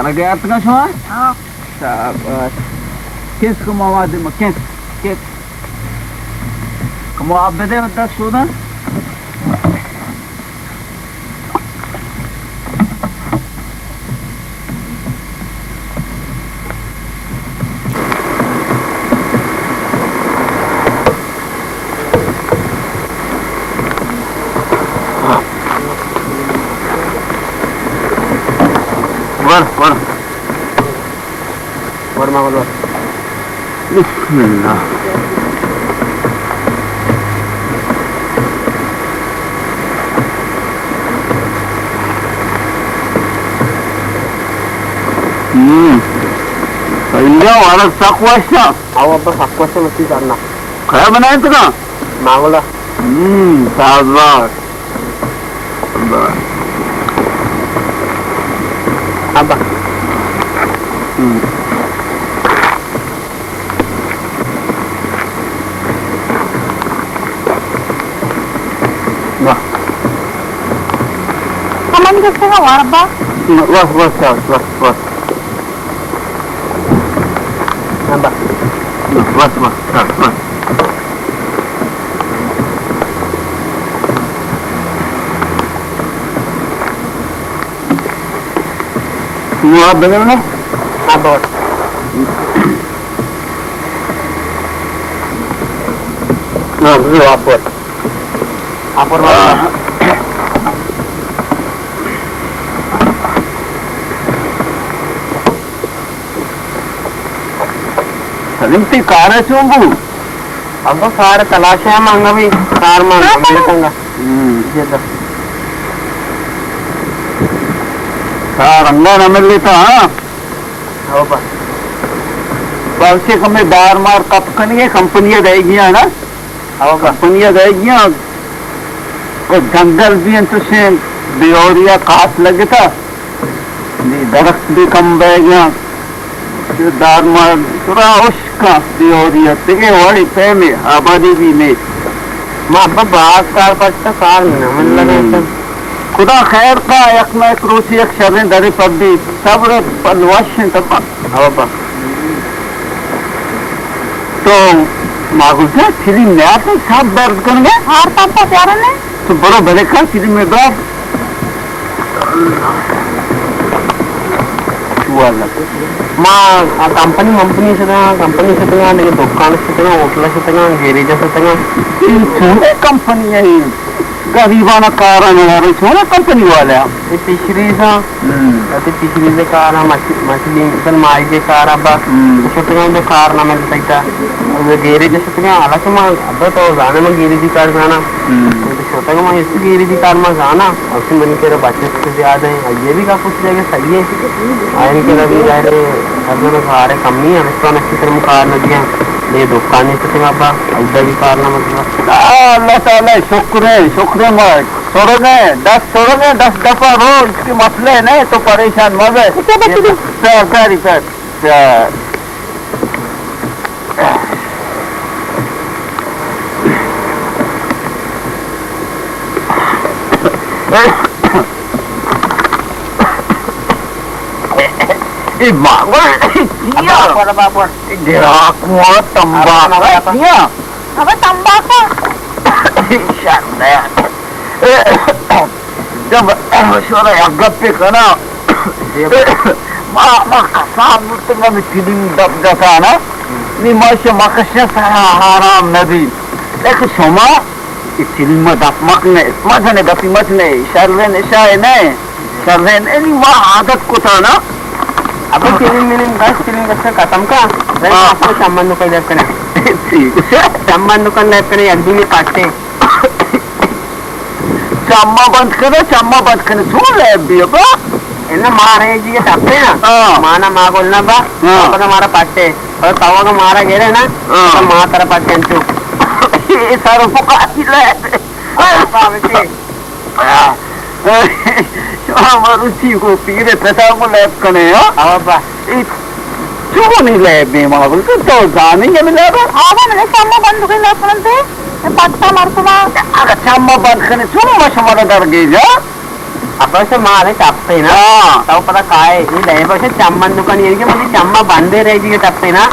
لگے آتکا شما؟ ہاں۔ شاباش۔ کس کو مواد ما، کس، کس۔ کمو آپ بدے، دست شوداں۔ ور، ور۔ ور ما ور۔ بسم اللہ۔ ہم۔ اینجا وارگ سک وش اَ۔ او ابا، سک وش اَ، مچی زانا۔ کیا بنائے تکا؟ ماولا۔ ہم، شاباش۔ ابا۔ ہم۔ واہ۔ ہمن جیسے کا وار ابا۔ بس، بس، بس، بس، بس۔ ابا۔ بس، بس، بس، بس۔ نو آپ بنے نا؟ آپ بس۔ ہاں، بزو آپ بس۔ آپ بس۔ سلیم، تئی کار ءَ چون بو؟ ابا، کار ءِ تلاش ءَ، منگا بھی کار مان ہاں، نہ ملتا۔ ہم۔ جی دا۔ کار انگا نہ ملتا، ہاں؟ ہاں با۔ بلکہ ہمیں دار مار کپ کنی ہے، کمپنی دے گیا نا؟ ہاں با۔ کمپنی دے گیا۔ جنگل بھی انت، شین بیوریا کاس لگتا۔ نی درخت بھی کم بہ گیا۔ دار مار سرا ہشکا، بیوریا تگے وڑی پیمے آبادی بھی نے۔ ما ابا باز کار پچتا، کار نہ من لگا ہم۔ سر۔ خدا خیر کا، یک نہ یک روچی یک شریں درے پبی، صبر پلوش ہیں تبا۔ ہاں با۔ تو ما گوشت، تیلی نیاتن، سب درد کنگے؟ ہار تب تیارنے؟ تو برو بلے کن، تیلی میں دو۔ واللہ۔ ما آ کمپنی ممپنی شتگاں، کمپنی شتگاں، دگہ دکان شتگاں، ہوٹل شتگاں، گیریج شتگاں۔ اے چونیں کمپنی ہے؟ غریبانہ کاراں نہ دارے، چونیں کمپنی والے ہیں؟ اے فشریز ہیں۔ ہم۔ اے فشریز کار ہیں، مچ-، مچھلی، مثلاً ماہی کے کار ہیں، با۔ ہم۔ شتگاں تو کار نہ ملتا۔ گیریج شتگاں، حالانکہ ما، ابا تو زانے ما گیریجی کار زانا۔ ہم۔ شتگ ما ہچ گیریجی کار ما زانا، اسی منی کرا بچت سے زیادہ ہیں، یہ بھی کا کچھ جگہ صحیح ہے۔ آئین کرا بھی ظاہر ہے، ہر جگہ کار ہے، کمی ہے، ہمیں تو نشی کرم کار نہ دیا، یہ دکان ہے کتنا با، اودا بھی کار نہ مطلب۔ آ، اللہ تعالی شکر ہے، شکر ہے، ما سرگ ہے، دس سرگ ہے، دس دفعہ رو، اس کے مسئلے نہیں، تو پریشان مت ہے۔ اچھا، بچے بھی۔ سر، سر، سر۔ اے ماگل، چیا؟ بابا، بابا۔ گراک ہوا تمباکو، بابا۔ چیا؟ ابا، تمباکو۔ شرم۔ جب شورا یک گپے کنا، ما، ما کسان بوتگاں، ہمے تلیم دپ جتا نا، نی ما شما کشن سرا حرام نبی۔ لیکن شما اے تلیم دپ مکنے، مزنے دپی مزنے، شرین اشائے نئے، شرین، نی ما عادت کتا نا۔ ابا تلیم ملیم گشت، تلیم گشت ختم کا، رنگ ہاں۔ آپ کو شمبندو کا دپ کنے۔ ٹھیک ہے۔ شمبندو کا دپ کنے، یک دومی پاٹے۔ چما بند کنے، چما بند کنے، چون لیب بی ابا؟ اناں مارے جی ٹپے نا۔ ہاں۔ مانا ما گول نا با، ہاں۔ پدا مارا پٹے۔ اور تو اگر مارا گرے نا، ہاں۔ تو ما ترا پٹے انچو۔ اے سارو پکا کی لیب۔ ہاں، پاوے تے۔ شما مروچی کو پیر پتا کو لیب کنے، ہاں؟ ہاں با۔ اے چونی لیب ما بول تو زانی ہے لیب؟ ہاں با، منے چما بند کنے لیب کنتے۔ اے پٹا مردما۔ اگر چما بند کنے، چون ما شما را در گیجا؟ بس ما نے ٹپے نا۔ ہاں۔ تو پتا کائے، یہ لے بس چم بند کنی، یہ کہ مجھے چم بندے رہ گئی ٹپے نا۔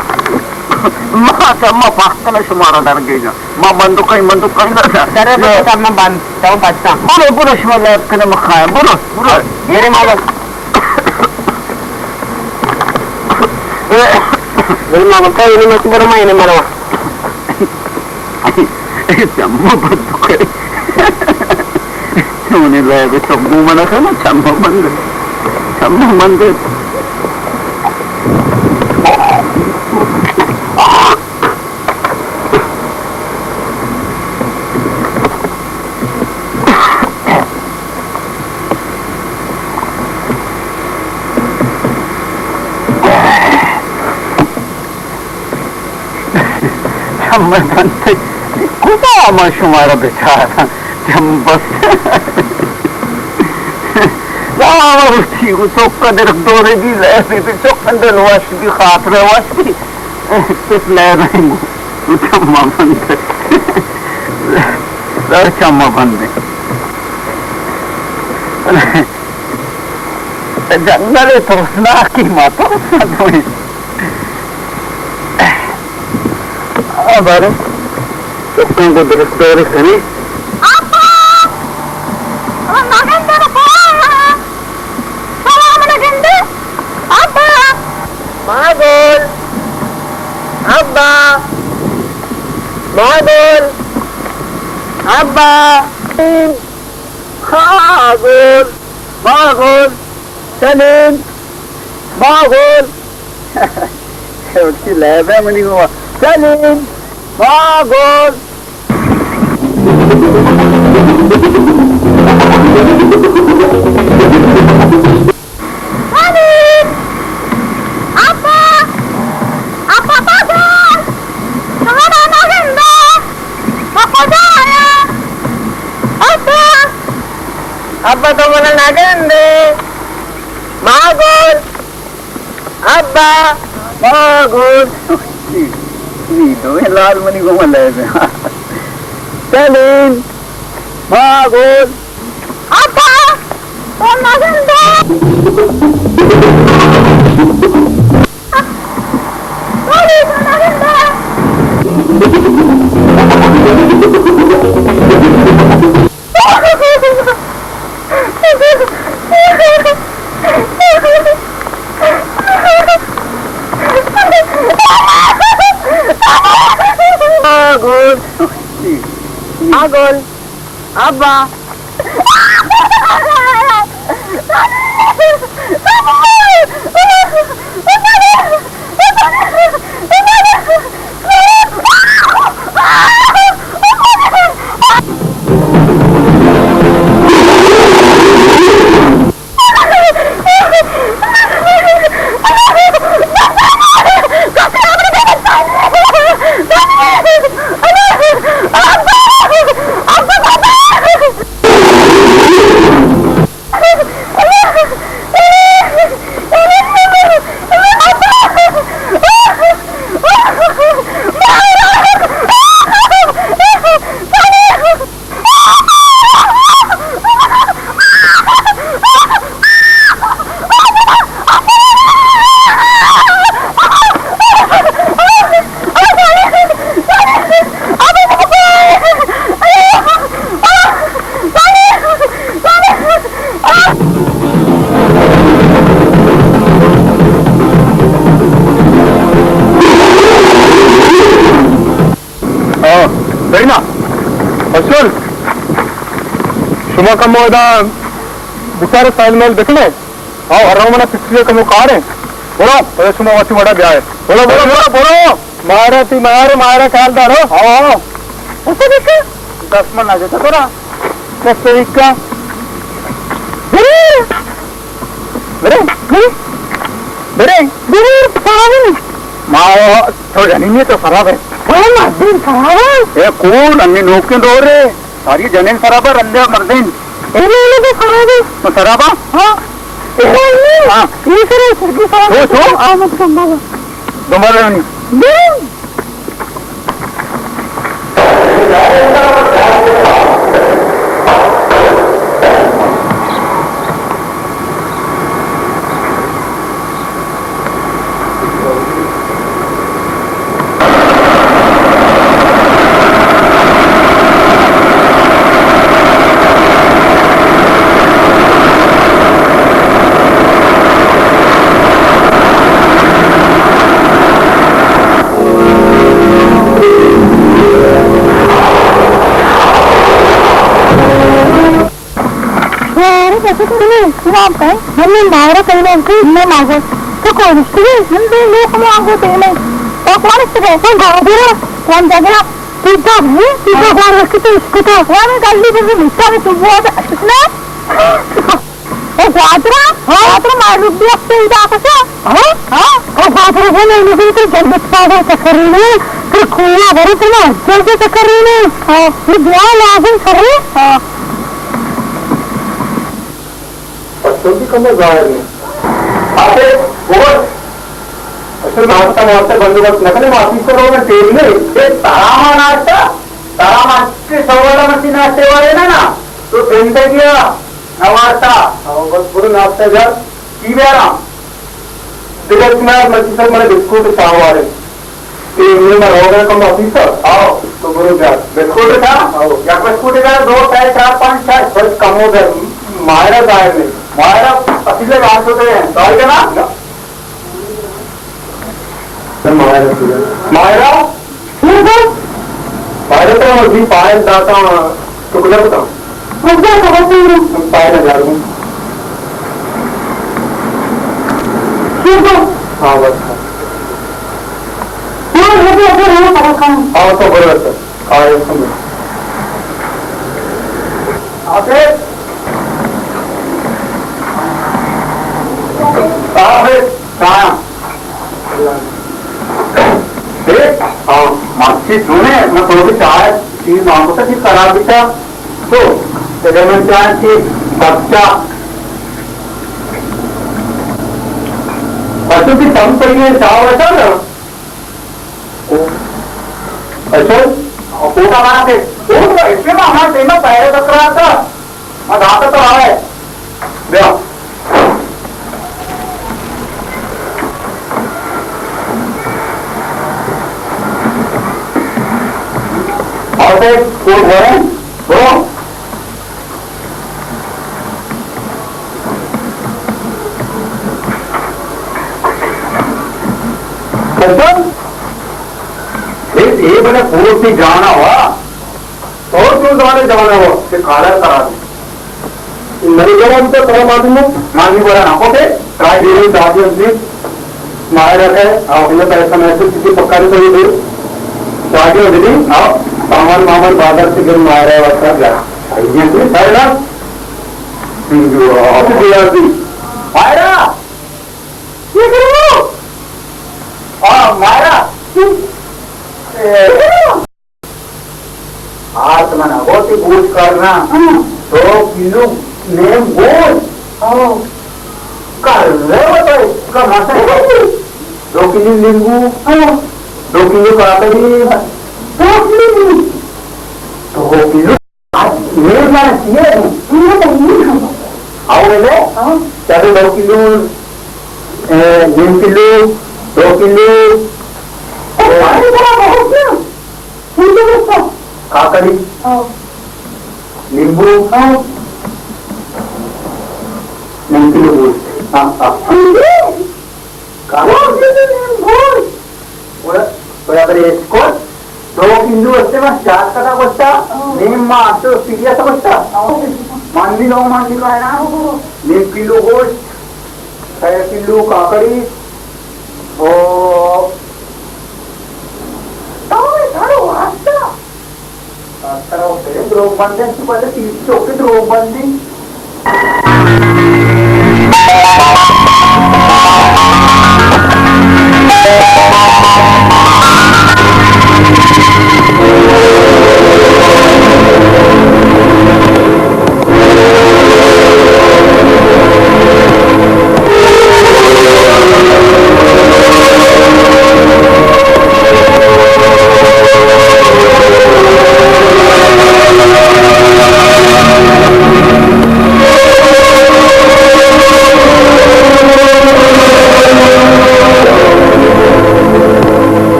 ما چم پاک کنا شمارا درگے جا۔ ما بند کئی، بند کئی نہ۔ سر بس چم بند، تو بچا۔ برو، برو، شما لے کنا مخایا، برو، برو۔ میرے ماما۔ میرے ماما، تو یہ مت برو، میں یہ مرا۔ چم بند کئے۔ چونیں لیب چم من کناں، چم بند۔ چم بند۔ چم بند۔ کجا ما شمارا بچاراں؟ چم بند۔ وا، روچی کو چوکا درخت دورے دی لے، چوکا دل وش بی، خاطر وش بی۔ پس لے رہے ہیں۔ چم بند۔ چم بند۔ جنگل ترسناکی، ما ترسنا دوئیں۔ آ بارے، چکاں کو درست دورے کنے۔ ابا! او نگندے بابا! سلام نگندے؟ ابا! ماگل! ابا! ماگل! ابا! ماگل! ماگل! سلیم! ماگل! وتی لیب ءَ منی گوما۔ سلیم! ماگل! سلیم! ابا! ابا بازار! شما را نگندے؟ ما کجا آیا؟ ابا! ابا تو منا نگندے؟ ماگل! ابا! ماگل! نی دوئیں لال منی گوما لیب ءَ۔ سلیم! ماگل! ابا! تو نگندے؟ سلیم، تو نگندے؟ آ گول۔ آ گول۔ ابا۔ ہاں، برینا، اصل شما کمو ادا بچار سائل میل بکنے۔ آؤ، ہر رو منا پچھلے کمو کار ہیں۔ برو، پدا شما وتی وڑا بیائے۔ برو، برو، برو، برو۔ مارا تی مارے، مارا خیال دارو۔ آؤ، آؤ۔ ایسے دیکھ۔ دس من نہ دیتا ترا۔ دس طریقہ۔ برے، برے، برے، برے، برے، پاگل۔ ما تو جنینی تو خراب ہے۔ او مردین خراب ہے۔ اے کون انی نوکیں دور ہے۔ ساری جنین خراب ہے، رندے مردین۔ اے لے لے تو خراب ہے۔ تو خراب ہے؟ ہاں۔ اے لے لے۔ ہاں۔ یہ سر ہے، سر کی خراب ہے۔ تو، تو۔ آمد کم بابا۔ دوبارہ نہیں۔ برے۔ اسے تو نہیں، سلام کہیں۔ ہم نے مارا کہیں نہ کہیں، میں ماگو۔ تو کون اس کے؟ ہم دے لوگ مانگو دے نہیں۔ تو کون اس کے؟ تو گادرا، کون جگہ؟ پیزا نہیں، پیزا گوار رکھتے اس کو تو۔ وہ میں گلی میں مٹھا میں تو وہ نا۔ او گوادرا؟ ہاں۔ گوادرا مارو بھی اپنے ادا کسا؟ ہاں؟ ہاں؟ او گوادرا وہ میں لوگوں کو جلد پاگل چکر رہی ہے، پھر کھویا بھرے تو نا، جلد چکر رہی ہے۔ ہاں۔ پھر دعا لازم کرے۔ ہاں۔ پسندی کم ظاہر نہیں۔ آتے، اوور۔ اصل ناشتہ واسطہ بندوبست نہ کرے، آفیسر ہو میں ٹیم نہیں۔ اے ترا ما ناشتہ، ترا ما کے سوال مرچی ناشتے والے نا نا، تو زندگی نہ وارتا۔ او بس برو ناشتہ جا، کی بیارا؟ دگہ چنار مرچی سب منے بسکوٹ چاہ وارے۔ اے، اے ما روگا کم آفیسر۔ آؤ۔ تو برو جا۔ بسکوٹ کھا؟ آؤ۔ یک بسکوٹ کھا، دو، چار، چار، پانچ، چار۔ بس کم ہو گئے۔ ماہرہ ظاہر نہیں۔ ماہرہ اصل میں بات ہوتے ہیں۔ سوال کا نا؟ ماہرہ۔ ماہرہ؟ ماہرہ تو مرضی پائل داتا۔ تو کجا کتا؟ کجا کتا؟ پائے نہ جاڑوں۔ ٹھیک ہے۔ ہاں، بس۔ ہاں، یہ بھی اچھا ہے، پکا کھانا۔ ہاں، تو برابر ہے۔ ہاں، یہ سمجھ۔ آتے۔ آتے۔ ہاں۔ اے، آ، مرچی چونے، من تو بھی چاہ، چیز مانگو تا چیز خراب بیتا۔ تو، تیرے من چاہ چیز بچا۔ بچوں کی تم پہ یہ چاہ ویسا نا؟ اچھا؟ کوٹا مارا تھے۔ کوٹا اس میں ہمارا دینا پہلے تکرار تھا۔ ما داتا تو آوے۔ بیا۔ آتے کوٹ بھرے۔ برو۔ کسم؟ اے، اے بلے پورتی جانا ہوا۔ تو چون زمانے جوانا ہو کہ کالر کرا دے۔ منی گھر ہم تو ترا معلوم ہو؟ مانی گھر نہ کو تے؟ راج دیوی دادی ہم سی مائر رکھے، اور ہمیں پیسہ میں سے کسی پکا نہیں کوئی دے۔ شادی ہو جدی، اور سامان مامان بازار سے گھر مائر ہے، وقت گیا۔ آئیے تے، ہے نا؟ جو، آپ کو دیا دی۔ مائرہ! یہ کرو! آ، مائرہ! اے، آ، تو من ءَ گوشت گوشت کرنا۔ ہاں۔ دو کلو نیم گوشت۔ ہاں۔ کر رہے ہو تو اس کا مزہ ہے۔ دو کلو لیمبو۔ ہاں۔ دو کلو کاکڑی۔ دو کلو لیمبو۔ دو کلو۔ آ، نیم جانا چاہیے۔ نیم تو نہیں کھانا۔ آؤ بولے۔ ہاں۔ چلو دو کلو، اے، نیم کلو، دو کلو۔ تو پانی بڑا بہت نا۔ کاکڑی۔ ہاں۔ لیمبو۔ ہاں۔ نیم کلو گوشت۔ ہاں، ہاں۔ لیمبو۔ کاکڑی۔ لیمبو۔ برابر اسکول۔ دو کلو استے من چار کتا گوشتا۔ ہاں۔ نیم ما تو سیریس گوشتا۔ ہاں۔ مندی لو، مندی لو ہے نا۔ ہاں۔ نیم کلو گوشت۔ سئے کلو کاکڑی۔ او، تو اے سارو واسطہ۔ ترا وَ پرے دروگ بندے، تو پہلے تیس چوکے دروگ بندی۔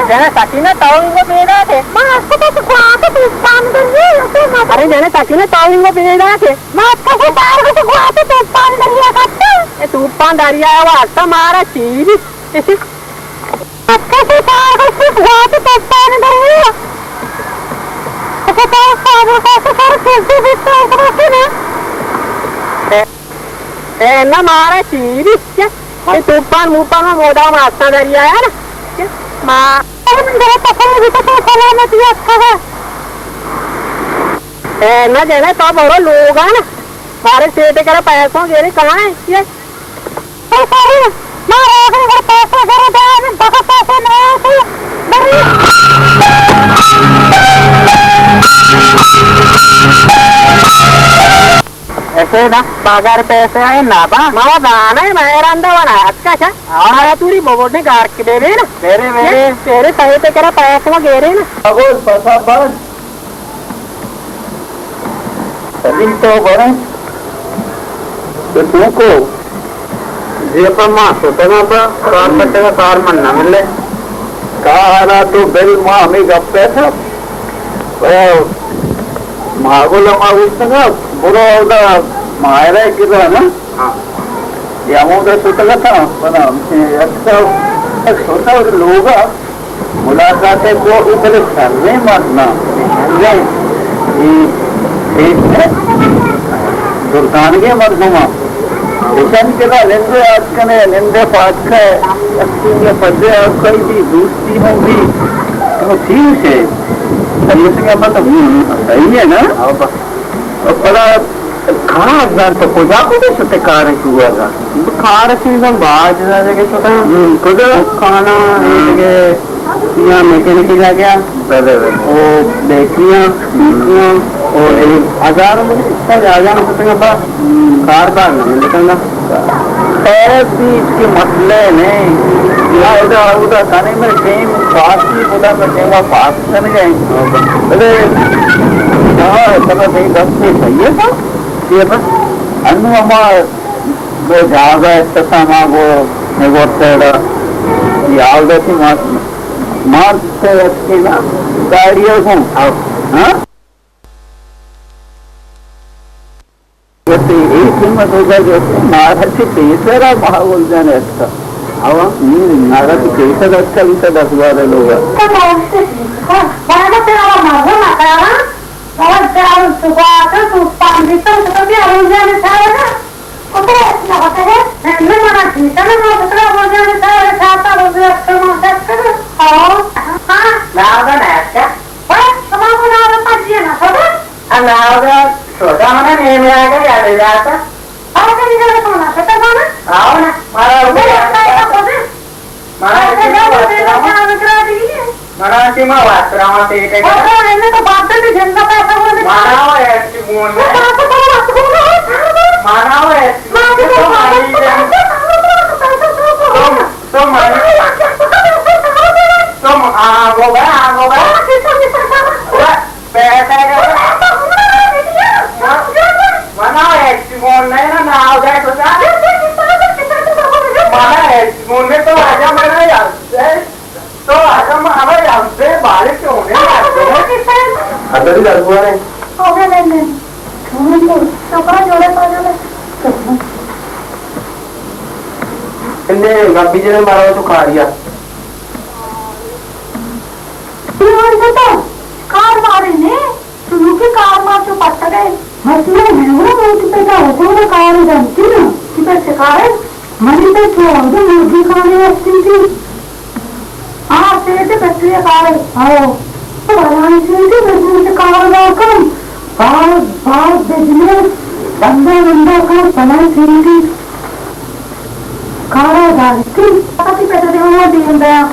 جنک سکینہ، تو انگو بیداتے۔ ما اسکو تو گوات توپان دریا، تو ما ارے جنک سکینہ، تو انگو بیداتے۔ ما اسکو پار کو گوات توپان دریا کتا۔ اے توپان دریا واسطہ مارا چیری۔ اسکو پار کو گوات توپان دریا۔ اسکو پار کو سر کسی بھی تو نا۔ اے نہ مارا چیری، اے توپان موپان ما مدام آساں دریا نا۔ ما اے نہ جنے تو برو لوگا نا، مارے سیٹے کرا پیسوں گیرے کہاں ہے یہ؟ ایسے نا، پگار پیسے آئے نا با۔ ما زانا ہے، ما رندا ونا اتکا شا۔ آنا توری بوگوٹنے گار کے بے بے نا۔ میرے، میرے۔ تیرے سہی تے کرا پیسے ما گیرے نا۔ اگو پسا بند۔ سلیم تو بڑے۔ تو تو کو؟ جی اپا ما سوتگا پا کار کٹگا، کار من نہ ملے۔ کارا تو بل ما ہمیں گپ پہ تھا۔ او، ماگل ما گوشتگا، برو اودا ماہرہ کرا نا۔ ہاں۔ یا مودا سوتگا تھا، پدا ہمیں اچھا، سوتا لوگا۔ ملاقات ء گوں اے بلے شریں مرد نہ، شریں، اے، اے، اے، دردانگیں مردم آں۔ ایشانی کرا نندے آتکنے، نندے پاد کئے، اکسیں پدے آتکئی بی، دوستی ہوں بی، تو ٹھیک ہے۔ ایشی کا مطلب صحیح ہے نا؟ ہاں، بس۔ پدا کار زان تو کجا کجا شتے کار شروع زان؟ کار سیزن باز جگہ شتا۔ ہم، کجا؟ کانا، ہم۔ جگہ یا میکینک لگا۔ بلے، بلے۔ او بیٹریاں، ہم۔ بیٹریاں، او ہزار مجھے اس کا جا جانا پتہ با۔ ہم۔ کار بار نہ ملتا نا۔ خیر، بیچ کے مسئلے نہیں۔ یا ادا، ادا کنے میں ٹیم پاس نہیں، ادا میں ٹیم پاس کر گئے۔ بلے، ہاں، تب صحیح بس سے صحیح ہے سر۔ یہ بس انو ہما دو جہاز ء استسا ما گو نگورتے اڑا یال داتی ما، ما تے اتکے نا گاڑی ء گوں۔ ہاں۔ گتے اے قیمت ہوگا جو مارا چی پیسرا ماحول جانے اتکا۔ ہوا، ہم، مارا چی پیسر اتکا، بیتا دس بارہ لوگا۔ تو بابا تیرا مزہ نہ کرا۔ اور جاؤ صبح تو، تو پانی تو، تو بھی آؤ جانے چاہے نا۔ کترے نہ ہوتے ہیں، میں منا چیتا نا، میں کترا بول جانے چاہے، چاہتا بول جانے، اکثر منا چاہتا نا۔ ہاں۔ ہاں۔ نہ ہوگا نا اچھا۔ بس، تمام کو نہ ہوگا پچیے نا، سودا؟ ہاں، نہ ہوگا، سودا منا نہیں ملا گا، یاد ہی جاتا۔ اور کہیں جگہ تو نا، سودا منا؟ آؤ نا، مارا ہو گیا۔ منا ایسے ما واسطہ، منا ایسے ما واسطہ، وہاں سے ایک ہے۔ اور میں تو بات کر کے جن کا پیسہ بول دے۔ منا وہ ایسے بول دے۔ منا وہ ایسے بول دے۔ تو مانی جان۔ تو، تو مانی۔ تو آگو گا، آگو گا۔ پیسہ ہے۔ منا ایسی فون نہیں نا، نہ ہو جائے تو جا۔ منا ایسی فون میں تو آجا، منا یاد ہے۔ تو آجا، ہمارے ہم سے بارش ہونے لگے۔ ادھر ہی لگوا رہے۔ ہو گئے، نہیں، نہیں۔ تو کا جوڑے پا جانا۔ انہیں گپی جنے مارا تو کاریا۔ کار بارے نے۔ تو کہ کار ما چو پتہ گئے۔ مسئلہ ہے وہ، وہ تو پیدا ہوتا ہے، کار جانتی نا۔ کہ پیسے کار ہے، منی تو تو ہم تو مرغی کھانے واسطے تھی۔ ہاں، سیٹھ بچے کار ہے۔ ہاں۔ تو بھلائیں سیٹھ بزنس کاروبار کن۔ باز، باز بزنس، دندا، دندا کر، بھلائیں سیٹھ۔ کارا دارتی۔ پتی پتہ دیوان دیم دیا۔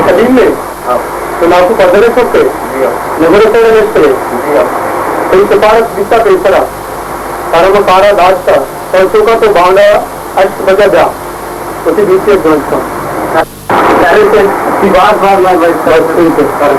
سلیم نے؟ ہاں۔ تو ناکو پدرے سکتے؟ جی ہاں۔ نظر سے نشترے؟ جی ہاں۔ تئی سفارش بیتا پیسرا۔ کارا ما کارا داشتا۔ تو چوکا تو باندا ہشت بجا بیا۔ اسی بیچے جوائن کن۔ ارے سر، بار بار میں بس، بس، ٹھیک ہے، سر۔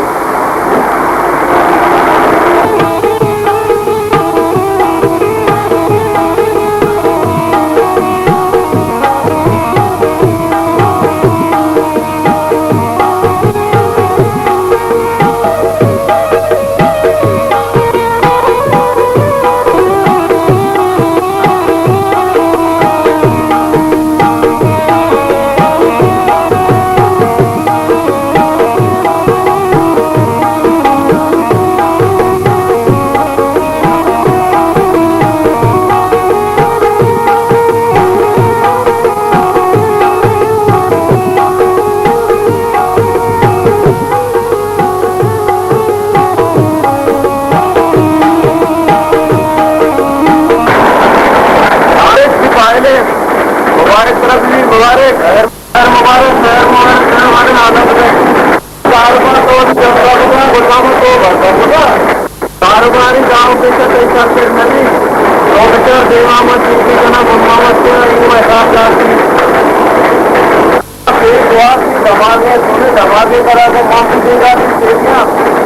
ہمارے شہر میں، شہر والے حالت میں کاروبار تو چلتا ہوگا، غلام تو بھرتا ہوگا۔ کاروباری گاؤں کے ساتھ ایسا پھر نہیں، تو بچار دیوا مت، چوٹی جنا گناوت کے، یوں احساس جاتی۔ پیش دعا کی دماغ ہے، سنے دماغے کرا تو معافی دے گا، نہیں دے دیا۔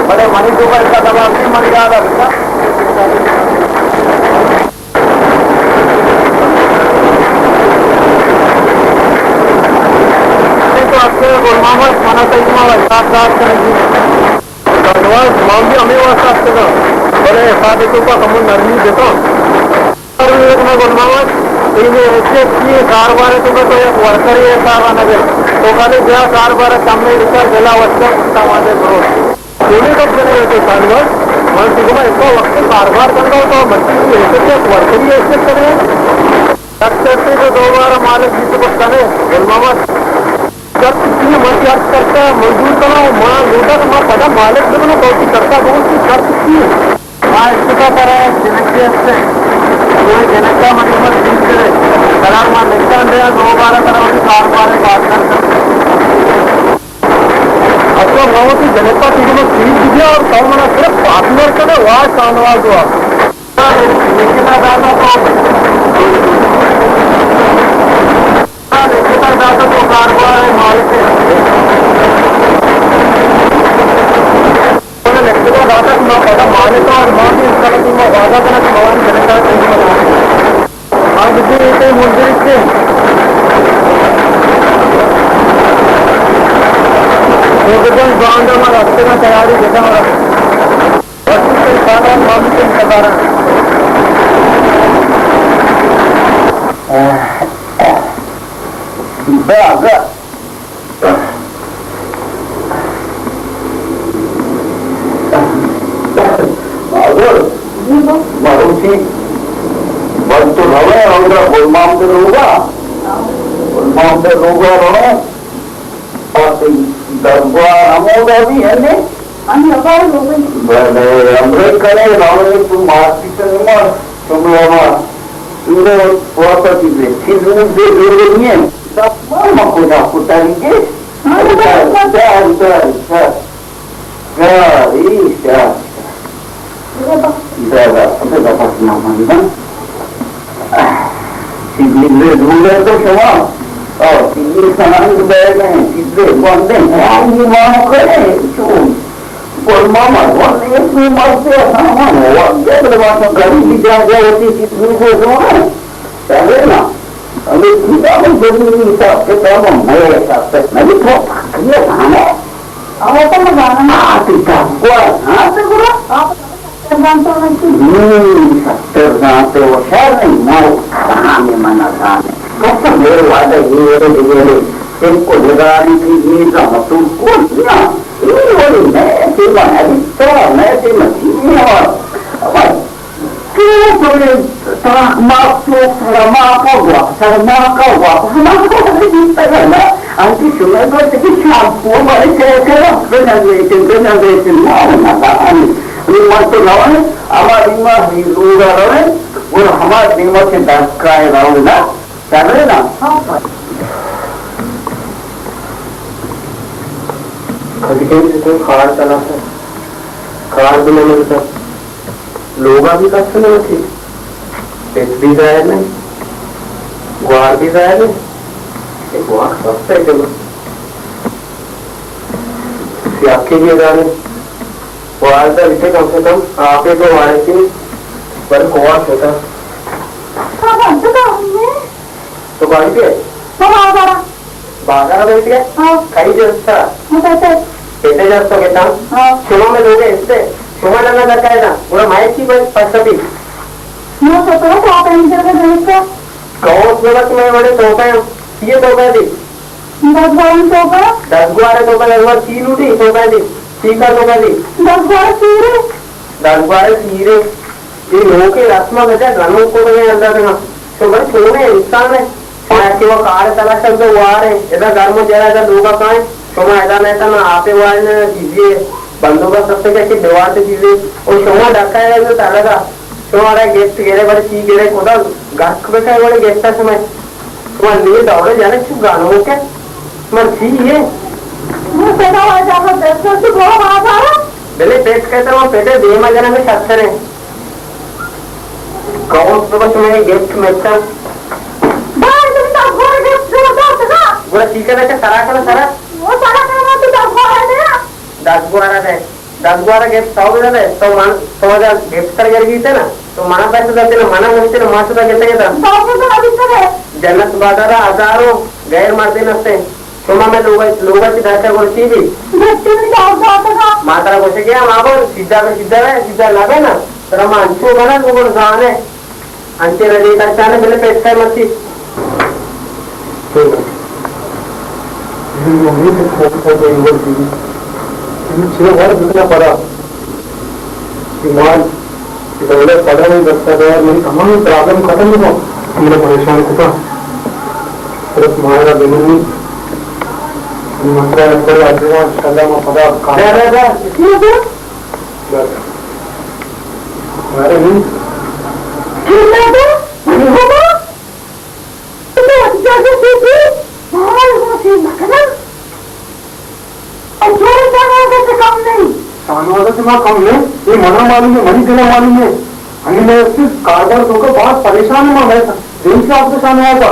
بڑے منی تو کا ایسا دماغ نہیں، منی یاد آ گیا۔ تو آپ کے گل محمد منا تئی ما واسطہ دار کریں گے۔ دھنیواد، ما بھی ہمیں واسطہ آپ کے، بڑے حساب تو کا کم نرمی دیتا۔ اور یہ اپنا گل محمد، یہ ایسے کی کاروبار ہے تو کا تو ایک ورکر ہی ایسا آنا دے۔ تو کالے بیا کاروبار کم میں اتنا جلا واسطہ کمانے کرو۔ کونے کا بنے تو سانگا، من تو میں اتنا وقت کاروبار کرتا ہوں تو مرچی ایسے کیا ورکر ہی ایسے کرے۔ ڈاکٹر سے جو دوبارہ مالک جی کو بس کرے، گل محمد۔ شرط کی ہے، من شرط کرتا، مزدور کرا، ماں لوٹا تو ماں پدا مالک بنو، تو کی کرتا بہت کی شرط کی ہے۔ ماں اس کا پر ہے، جنک کے سے، کوئی جنک کا من مت ٹھیک کرے۔ قرار ماں نشان دے، دوبارہ کرا، کاروبار ہے، بات کرتا۔ اچھا، ماں تو جنک کا ٹھیک مت ٹھیک دیا اور کم منا صرف پارٹنر کرے، واہ شانواز ہوا۔ تیاری دیتا ہمارا۔ بازار۔ بازار۔ مروچی بل تو روئے، ہمرا گل محمد لوگا۔ گل محمد لوگا روئے۔ اور دربار ہمودا بھی ہے نے؟ ہاں، ہمارے لوگ ہیں۔ بلے، ہمرے کرے، ہمرے تو مارکیٹ میں مار، تو میں ہمار، تو واسطہ چیزیں، چیز نہیں دے، دے نہیں ہے۔ دربار میں کجا کتاری کے؟ ہاں، تو کتاری، کتاری، کتاری، کتاری۔ گاڑی شاہ۔ دادا، دادا پس نہ ماندا۔ چیزے دور ہے تو شما۔ اور چیزے سنگ بیگ ہیں، چیزے بند ہیں۔ ہاں، یہ مانو کرے، چون۔ گل محمد، ون ایک میں مرتے ہیں، ہاں، ون دے، بلے واسطہ گھر کی جا جا ہوتی، چیز دور ہے، دور ہے۔ چلے نا۔ ہمیں چیزا میں زمینی حساب کتاب میں حساب تک نہیں تو پکڑے ہمیں۔ آ، تو مزانا۔ آ، تو دزگوار، ہاں؟ تو گڑا؟ آ، تو ستر زانت تو نشتی۔ ہم، ستر زانت تو شر نہیں، مو حرام من حرام۔ کس میرے وعدہ یہ ہے، یہ ہے، تم کو لگا رہی تھی، یہ زانت تو کون کیا؟ یہ والی میں، تم ابھی تو، میں تم چیز نہیں ہوا۔ تو بلے تاک ماک تو سر ماک ءَ گوات، سر ماک ءَ گوات، ہما کو بیتگ ءَ نا، انچی شمئے گوشت کہ شامپو بارے چے کرا، بنندیتیں، بنندیتیں، ما نزانیں۔ نی من تو رویں، ہما دیما ہی لوگا رویں، گڑا ہما دیما کہ دستگاہ رویں نا، سرے نا۔ کدی کہیں سے کوئی کار چلا تھا، کار بھی نہیں ملتا۔ لوگا بھی کس نہیں ہوتی، پت بھی ظاہر نہیں، گوار بھی ظاہر نہیں۔ یہ گوار سب سے چلو سیاکی بھی جانے۔ گوار تو اتنے کم سے کم آپ ہی تو وارے تھی، بل گوار ہوتا۔ تو گاڑی پہ؟ تو بازار۔ بازار بیٹھ گئے؟ ہاں۔ کئی جستا؟ مطلب؟ کتے جستا کتا؟ ہاں۔ شما میں لوگ استے؟ شما نہ نہ کرتا ہے نا؟ گڑا میں کی بس پستی۔ نو تو تو تو آپ انجر کا جستا؟ کون اس میں بس میں بڑے تو پہ، یہ تو پہ دی۔ دس گوارن تو پہ؟ دس گوارے تو پہ، دس گوار سی لوٹی تو پہ دی۔ سی کا تو پہ دی۔ دس گوار سی رے؟ دس گوار سی رے۔ یہ لوگ کے رسمہ بجا گنو کو بجا اندر نا۔ شما چونیں انسان ہے؟ شما کہ وہ کار تلاش تو وار ہے، ادا گرم و جرا ادا لوگا کائیں، شما ادا نہیں تھا نا، آپ وار نے چیزیں بندوبست کرتے کہ دیوار سے چیزیں، اور شما ڈکا ہے جو تلگا، شما ادا گفت گرے، بڑے چی گرے، خدا گرک بکے، بڑے گفتا شما، شما لیے دوڑے جانے چو گانو کے۔ مرچی ئے؟ من پدا واجہ کو دست تو بڑا بازار۔ بلے پیٹ کہتا ہوں، پیٹے دیما جنا میں شرطر ہے۔ کون تو بس میں گفٹ ملتا۔ بھائی، تم تو گور گفٹ جو دو تھا۔ گورا چیکا نہ سرا کنا سرا۔ وہ سرا کنا تو دس بارہ دے۔ دس بارہ دے۔ دس گوارا گپت، سو بدل ہے، تو من، تو اگر گپت تر گر گیتے نا، تو منا پیسہ دیتے نا، منا گوشتے نا، ما شتا گتے گتا۔ سو بدل ابھی تر ہے۔ جنت بازارا ہزاروں غیر مردین ہستے۔ شما میں لوگا، لوگا چی داشتا گوشتی بھی۔ گپتی بھی داؤ داتا نا۔ ما ترا گوشے گیا، ما بول، سیدھا بے، سیدھا بے، سیدھا نہ بے نا۔ ترا ما انچو بنا، تو بول زانے۔ انچیں ردی تک چانے بلے پیٹ کئے مرچی۔ ٹھیک ہے۔ یہ امید ہے کہ وہ بھی انگل کی۔ یہ چھ وار بکنا پڑا۔ ایمان، یہ دولت پڑا نہیں بچتا تھا، میری تمام پرابلم ختم ہوا۔ ہم نے پریشان کتا۔ صرف ماہرہ بنونی۔ مسئلہ نمبر آ جائے، انشاءاللہ، میں پڑا کام۔ ارے نہیں۔ شاہنواز سے ما کم نہیں، یہ منا معلوم ہے، منی دل معلوم ہے۔ ہمیں میں اس سے کاروبار تو کا بہت پریشان ہوں میں، دل سے آپ کو شاہنواز۔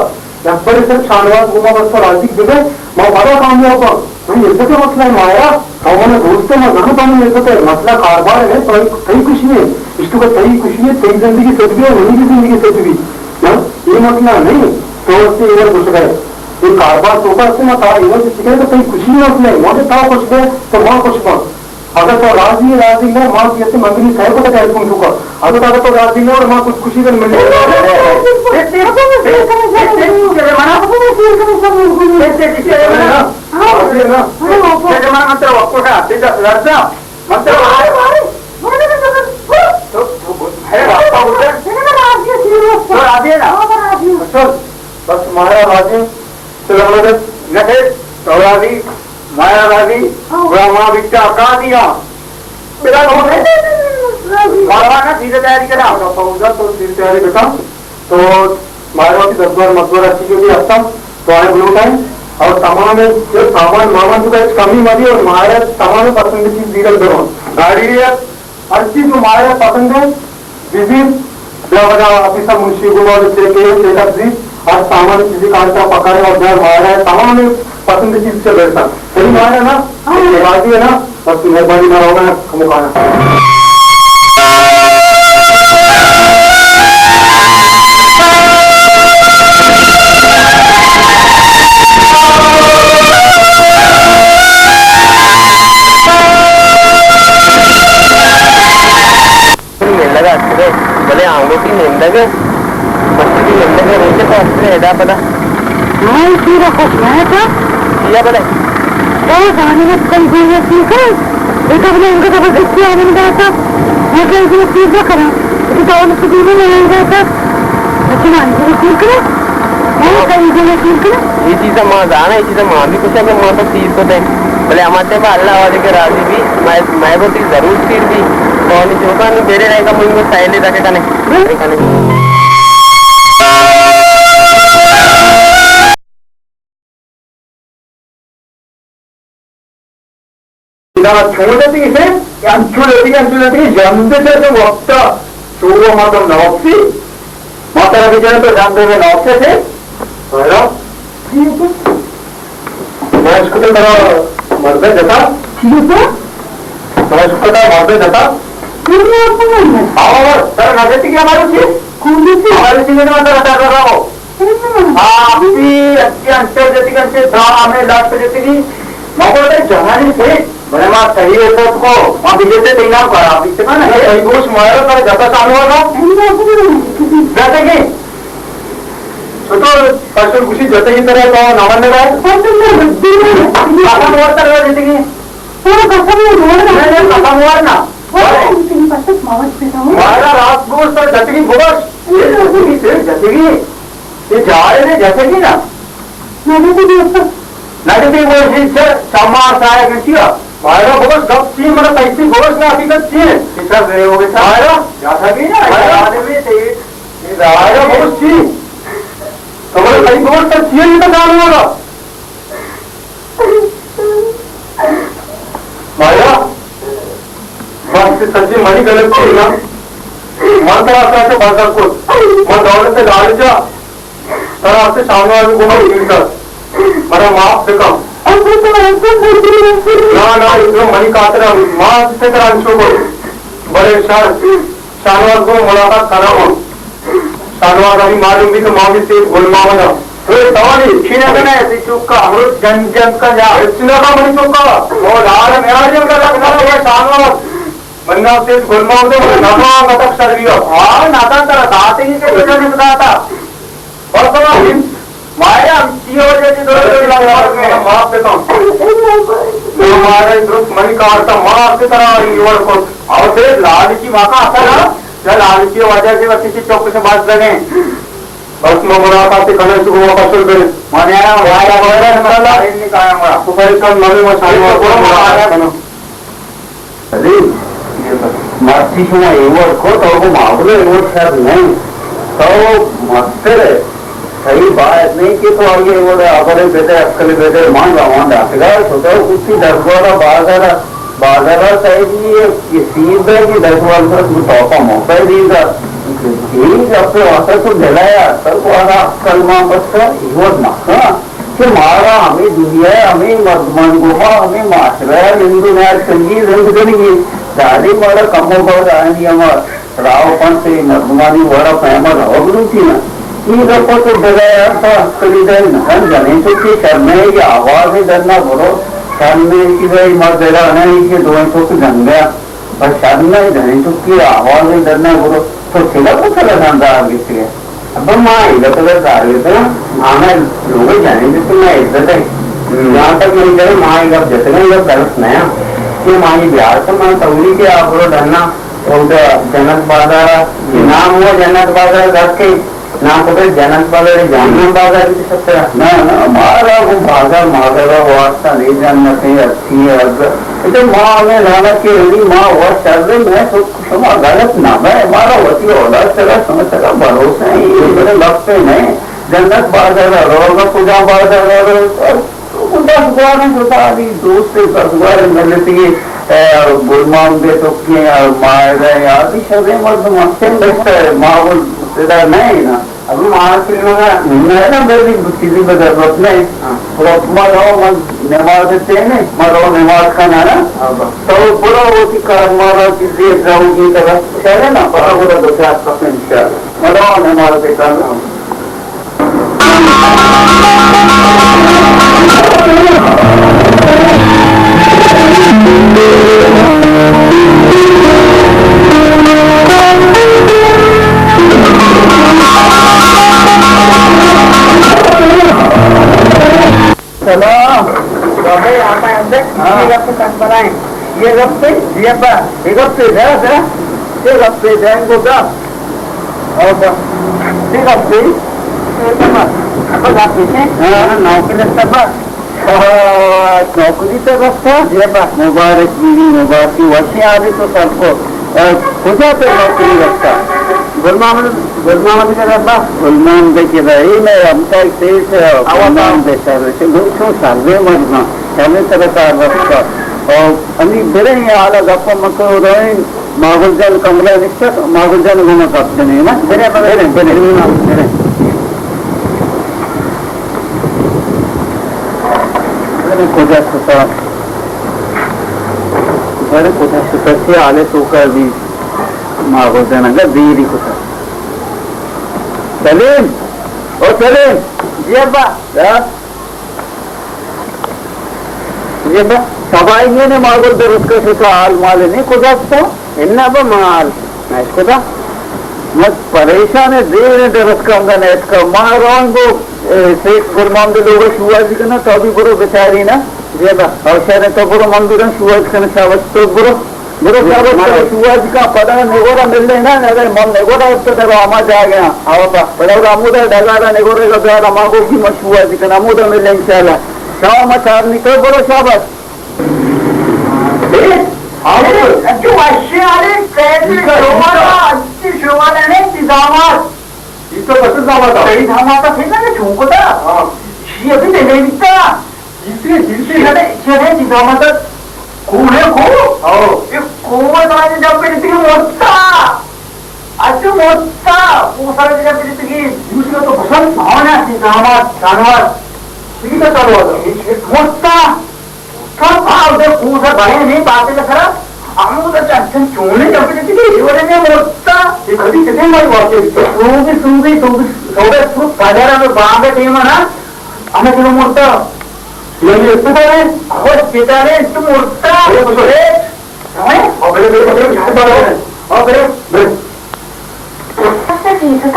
یک برے صرف شاہنواز گوں ما بس راضی بہ بئے، ما پدا کامیاب باں۔ منی عزت ءِ مسئلہ ہے ماہرہ، تو منا دوست ئے، ما زاناں تو منی عزت ئے۔ مسئلہ کاربار ہے، تو تئی خوشی ہے، اشتو کہ تئی خوشی ہے، تئی زندگی سیٹ بی، منی بھی زندگی سیٹ بی۔ ہاں؟ یہ مسئلہ نہیں، تو اس سے ایور گوشگ ئے۔ یہ کاربار تو کا سے ما تا ایور سے سیکھے تو تئی خوشی مسئلہ ہے، ما تو تا خوش بے تو ما خوش باں۔ اگر تو راضی ئے، راضی نہ ئے، ما کیتے مندنی صاحب کو ٹیلیفون ٹھوکا۔ اگر تو، اگر تو راضی نہ ئے، ما خودکشی کر مل۔ تو راضی ئے نا؟ بس مارا راضی۔ سلامت نہ ئے، تو راضی، مایا راضی، ہاں۔ گڑا ما بیتا قاضی ہاں۔ بلا بہت ہے۔ راضی۔ مارا نا چیز تیاری کرا۔ فوزا تو چیز تیاری بتا۔ تو مارا کی دستور مزدور اچھی جو بھی ہستا، تو آئے بلوٹائیں۔ اور تمام جو سامان وامان تو کا کمی مری اور مارا تمام پسند چیز دیگر کرو۔ گاڑی ہے، ہر چیز جو مارا پسند ہے، بزیر، بیا ودا آفیسر منشی گوما چیک ہے، چیک اپ زی، ہر سامان چیزی کارتا پکا ہے اور بیا مارا ہے، تمام پسند چیز سے بیٹھا۔ صحیح مارا نا؟ ہاں۔ یہ بات ہے نا؟ بس مہربانی نہ ہوگا نا، کمکانا۔ نندگ ءَ اتکگ ئے، بلے آنگوٹی نندگ ءَ، مسجدی نندگ ءَ، روچ ءَ تو اتکگ ئے ادا پدا۔ ہاں، اے چیرا خوش نہ اتاں۔ چیا بلے؟ تو زانے نا کئی گویا چی کن؟ اے تو بلے انگا زبردستی آمن داتا۔ میں کئی گویا چیز نہ کراں۔ اے تو دولت سدی میں نہیں داتا۔ لیکن آئی گویا چیز کرے۔ اے چیز ما زاناں، اے چیز ما بھی کچھ اگر ما تو سیر کو دیں، بلے ہما ٹائم اللہ والے کے راضی بھی، میں، میں کو تھی ضرور سیر دی۔ تو ہمیں جو کان میرے رہے گا، مجھے سائلے تک کنے۔ ادا چون جتگی سے، کہ انچو جتگی، انچو جتگی، ژندے چہ وقتا شروع مردم نوکسی، ما ترا بجن تو ژندے میں نوکسے تھے۔ آیا؟ میں اس کو تو ترا مردے جتا۔ ٹھیک ہے۔ میں اس کو تو مردے جتا۔ آو، آو، ترا نہ جتی کہ ہمارے چیز؟ کون سی؟ ہمارے چیز میں ترا ڈر رہا ہو۔ آپی اچھی انچو جتگی، انچو دام ہمیں لٹ جتگی۔ ما بولتے جوانی تھے، بلے ما صحیح ہے تو کو، ما بیجتے تے نام خراب بیتے نا، یہ صحیح گوش مارا پر جتا چالو ہوگا۔ جتگی۔ چھوٹو، پرسن کسی جتگی طرح تو نمن لگا ہے۔ ختم ہوا طرح جتگی۔ نہیں، نہیں، ختم ہوا نا۔ مارا راست گوش پر جتگی بگوش۔ جتگی، جتگی۔ یہ جائے نے جتگی نا۔ نہ جتگی، نہ جتگی وہ یہ چ-، چمار سائے گنچیا۔ مارا بگوش گپ چی، مارا پیسی بگوش نا حقیقت چی ہے؟ کسا گئے ہو گئے تھا؟ مارا؟ جتگی نا، مارا؟ آدمی تھے۔ مارا بگوش چی؟ تو مارا پیسی بگوش نا چی ہے، یہ تو جانو والا۔ سجی منی غلطی نا، من ترا ساتھ بازار کت، من دولت لالچا ترا سے شاہنواز گوما گیر کت، منا معاف بکن۔ نا، نا، اتنا منی خاطر ہم، ما سے ترا انچو کت، بلے شر، شاہنواز گو ملاقات کناں۔ شاہنواز ہمیں معلوم بھی تو ما بھی سیٹھ گل محمد ہم۔ اے سوالی، چی نہ کنے، تی چوکا، ہمرو جنگ جنگ کا جا۔ اے چی نہ کا منی چوکا؟ او لال میاری کا لگ نہ، اے شاہنواز۔ بندہ سیٹھ گل محمد ہم، نہ کا تک سر بھی ہو۔ ہاں، نہ کا ترا داتے ہی کے بجا نہیں بتاتا۔ بس ہم، مایا ہم چی ہو جائے، دو دو لگ معاف دیتا ہوں۔ تو ہمارے درست منی کار کا معاف کی طرح ریور کو۔ اور پھر لالچی ماں کا اثر ہے۔ چل، لالچی وجہ سے بس کسی چوک سے بات لگے۔ بس میں ملاقات سے کھڑے سے وہ فصل پہ۔ مانے آیا، آیا، آیا، انشاءاللہ۔ تو پریشان مت ہو، میں سارے کو ملاقات کرنا۔ سلیم، مرچی شما ایوڑ کو، تو کو معاملہ ایوڑ شر نہیں۔ تو مستر ہے۔ صحیح بات نہیں کہ تو آگے ایوڑ ابرے بدے، عقل بدے، مان روان داتگا، تو تو کسی دس گوارا بازارا بازار ء سیدی ء سیب ء کہ دس وال پر تو توپا موقع دیگا۔ ٹھیک، اپنے واسطہ تو دل ء یار، پر کو آنا عقل مان بس کا ایوڑ نہ کھا کہ مارا ہمیں دنیا ء، ہمیں مردمان گوما، ہمیں معاشرہ ء نندو نیاد کنگی، زند کنگی۔ دادی مارا کم و باز آنی ہما راہ و پنت ء مردمانی وڑ ء پیم ء روگ لوٹی نا۔ اے گپ ء تو دل ء یار پہ عقلی دل نہ کن، جنیں چکے شرمے یا آواز ء در نہ برو، شرمے چیز ء ما دل ء نہ، اے کہ دوئیں چک جنگ ء، بس شرمے جنیں چکے آواز ء در نہ برو، تو چلا کو چلا شاندار گشتگ ئے۔ ابا ما اے گپ ء در دار گپتگ آں، آنا لوگ ء جنیں چک ما عزت ء۔ ہم۔ جہاں تک منی کرے ما اے گپ جتگ آں، اے گپ درست نہ آں۔ کہ ما اے بیار کن، من توری کہ آ برو ڈنا۔ اودا جنت بازار ء، کہ نام ہوا جنت بازار گھر کے، نام کو پھر جنت بازار، جہنم بازار بھی تو سب طرح۔ نہ، نہ، مارا وہ بازار، مازار ء واسطہ نہیں جنت ہے، اچھی ہے، اگر، اچھا، ما ہمیں لانا کہ رہی، ما وہ شر میں تو شما غلط نہ بے، مارا وتی اولاد سرا شما سرا بھروسہ ہے، یہ بڑے لفظ نہیں۔ جنت بازار ء روگ ء، کجا بازار ء روگ ء؟ تو دس گواریں شتا، آدی دوست دس گواریں ملتی، اے، گل محمد ٹکی، اے، ماہرہ، اے، آدی شریں مردم ہستیں، بہتر ہے، ماحول ادا نہیں نا۔ ابھی ماحول فلم کا نہیں نا، بے بھی چیزی پہ ضرورت نہیں۔ ہاں۔ اور ما رو، ما نماز تے نے، ما رو نماز کھانا نا۔ ہاں، بس۔ تو برو وتی کار، مارا چیزی جاؤ گی طرف، چلے نا، پتہ ہوتا دو چار صفحے انشاءاللہ۔ ما رو نماز تے کھانا۔ سلام۔ بابا، آپ آئے اندر؟ ہاں۔ یہ گپ کن بنائیں۔ یہ گپ پہ؟ جی ابا۔ یہ گپ پہ؟ ذرا، ذرا۔ یہ گپ پہ؟ ذہن کو گپ۔ اور بس۔ یہ گپ پہ؟ یہ گپ پہ؟ ابا، گپ پہ؟ ہاں، نوکری رستہ بس۔ آہ، نوکری تو رستہ؟ جی ابا۔ مبارک بیوی، مبارکی، وشیں حالی تو سر کو۔ آہ، کجا تو نوکری رستہ؟ گل محمد، گل محمد کے ابا؟ گل محمد کے ابا، اے میں ہمسائے پیش ہے، گل محمد کے سر، چون سروے مردم، سروے سر کار رستہ۔ اور ہمیں برے یہ حالا گپا مکو رہے، ماغل جان کمرہ نشتہ، ماغل جان گوما گپ جنے نا۔ برے، برے، برے، برے۔ برے کجا شتا؟ برے کجا شتا؟ چی حالے توکا بی؟ ماغل جان انگا دیری کتا۔ سلیم! او سلیم! جی ابا۔ یا؟ جی ابا۔ سبائی نے ماغل درست کا شتا، حال مال نے کجا شتا؟ انا با مال۔ نہ کتا۔ مت پریشان ہے، دیر درست کا انگا نیت کا۔ ما روان گو، اے، سیٹھ گل محمد لوگا شوازی کنا، تو بھی برو بچاری نا۔ جی ابا۔ اور شہر تو برو، من بھی رہا شوازی کنا، شاباش تو برو۔ برو، برو، برو، برو، شوازی کا، پدا نگورا ملے نا، اگر من نگورا اتو ترا ہما جاگہ آں۔ آو با۔ پدا ہمودا ڈگارا نگورے گا، بیار ہما گو بھی من شوازی کن، ہمودا ملے انشاءاللہ۔ شام ما چار نکل، برو، شاباش۔ اے، آو، برو۔ اچھا، وشی علی، پہلی شمارا، اچھی شمارا نہیں، انتظامات۔ یہ تو بس زامات ہے۔ صحیح زامات ہے، پھر نہ چون کو تھا۔ ہاں۔ یہ ابھی نہیں بیچتا۔ جیسے، جیسے۔ یہ نہیں، یہ نہیں، انتظامات۔ کوہ ہے، کوہ؟ ہاں۔ یہ کوہ ہے، تو جب پہ اتنی مرتا۔ اچھا، مرتا۔ کوہ سر جب پہ اتنی۔ دوسرا تو بسن۔ ہاں نا، تی داماد، جانور۔ ٹھیک ہے، چلو، مرتا۔ تو باز دے کوسا بڑے نہیں باتیں کرا۔ ہمود چنچن چونے جب تک یہ ورے نے مرتا۔ یہ کبھی کتنے مر واقع۔ سوگی، سوگی، سوگی، سوگی، تو پدر ہمیں بانگا ٹیم نا۔ ہمیں کلو مرتا۔ یعنی اسپتال ہے؟ ہو اسپتال ہے، تو مرتا۔ اے، بسو۔ اے، ہاں؟ او بڑے، بڑے، بڑے، بڑے، بڑے۔ اچھا، ٹھیک ہے۔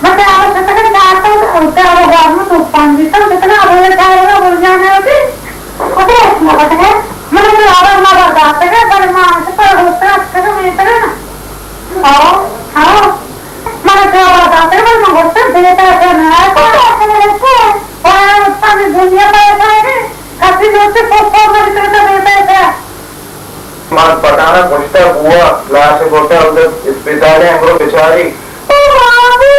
بس آ بس تک ڈاکٹر ہوتا ہے، وہ گھر میں تو پانی تو جتنا بولے جائے گا، بول جانا ہے ابھی۔ پتہ ہے، اتنا پتہ ہے۔ میں تو آواز نہ برداشت ہے، پر ماں سے پر ہوتا ہے، اچھا تو میں کرا نا۔ آؤ، آؤ۔ میں تو آواز برداشت ہے، پر میں ہوتا دیتا ہے، نہ ہے۔ اور اس پر دنیا میں ہے، کسی دوست کو فون کر کے دیتا ہے۔ مرد پٹانا کشتا بوا، لاش برتا ادھر اسپتال ہے، امرو بیچاری۔ او بابو،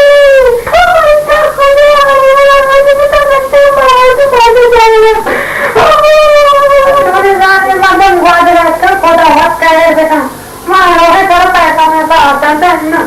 او بابو، مردم گوادر آج کل خدا وقت کرے بیٹا۔ مارا ہے، کرو پیسہ میں تو آتا ہے نا۔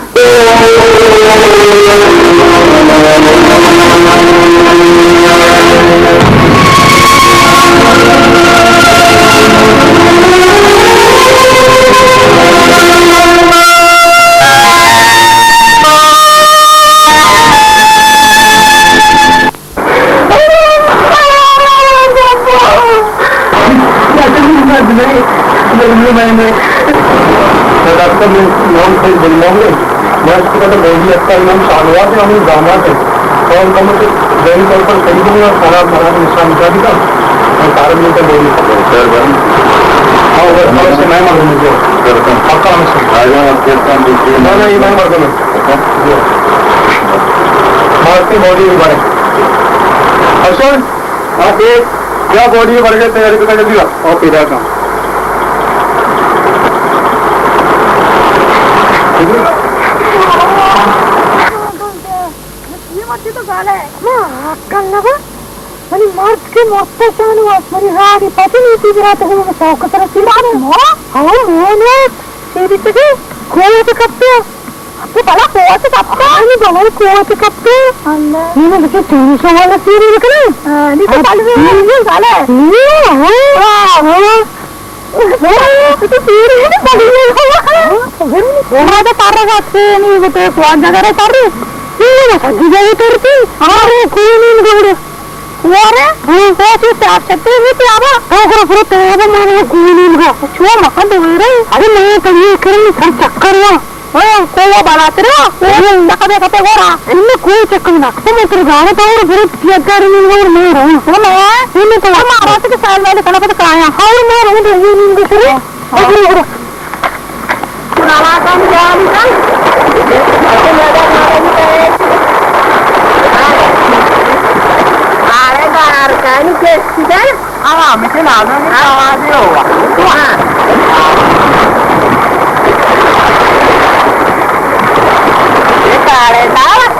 ڈاکٹر، میں نام صحیح بولنا ہے۔ میں اس کو کہتا بولی، اس کا نام شاہنواز ہے، ہم داماد ہیں۔ اور ان کا مجھے ذہنی طور پر صحیح نہیں ہے، خراب مراد نشان نشان کا۔ اور کارن میں تو بولی۔ خیر بھائی۔ ہاں، وہ بس میں مر گیا۔ کرتا ہوں۔ پکا ہم سے۔ آ جاؤ، آپ کے ساتھ دوسری۔ نہ، نہ، یہ میں مر گیا۔ اچھا۔ جی۔ بس کی بولی نہیں بنے۔ اچھا۔ ہاں، ٹھیک۔ کیا بولی بڑھ گئے، تیاری پہ کر دیا۔ اوکے، جاتا ہوں۔ یہ مرچی تو گال ہے۔ ہاں، گال نہ با۔ منی مرد کے موت پہ شان ہوا، منی راڑی پتی نہیں تھی برات کو، میں شوق سر سی مارے۔ مو؟ ہاں، مو نے۔ سیری تگے، کوئی تو کپتے۔ اپی بلا کوہ چہ کپتہ؟ آئی بلا کوہ چہ کپتہ۔ اللہ۔ نی من بچے چونی شوالا سیری بکنی؟ ہاں، نی تو پلوے نی سالے۔ نی، ہاں۔ ہاں، ہاں۔ تو سیری ہے نا، پلوے۔ ہاں، تو پھر نی۔ ما تو پر رکھتے نی، وہ تو کوان جگہ رہے پر۔ نی، وہ سجی جگہ کرتی۔ ہاں، کوئی نہیں گوڑے۔ وارے؟ ہاں۔ تو چی تیاب چتے نہیں تیابا؟ تو کرو پورا تیابا، مانا کوئی نہیں گا۔ چو مکان تو رہے۔ ارے میں تو یہ کرنے سر چکر ہوا۔ او، کوہ بالاتر ءَ، کوہ ءِ دکا دے کپے گورا۔ انّہ کوہ چکّ نہ کپے، من ترا زاناں تو اور برے پیگار من اور میں رہوں۔ او میں، انّہ تو مارا تے سال والے کنا پتہ کایا۔ اور میں رہوں تو یہ نیند کرے۔ ہاں۔ اور برے، برے۔ نمازاں جان کن۔ اچھا، میرا نام ہے۔ آرے گار کانی کے سیدھا۔ ہاں، مجھے نازم ہے، آواز ہی ہوا۔ ہاں۔ یہ کاڑے دار۔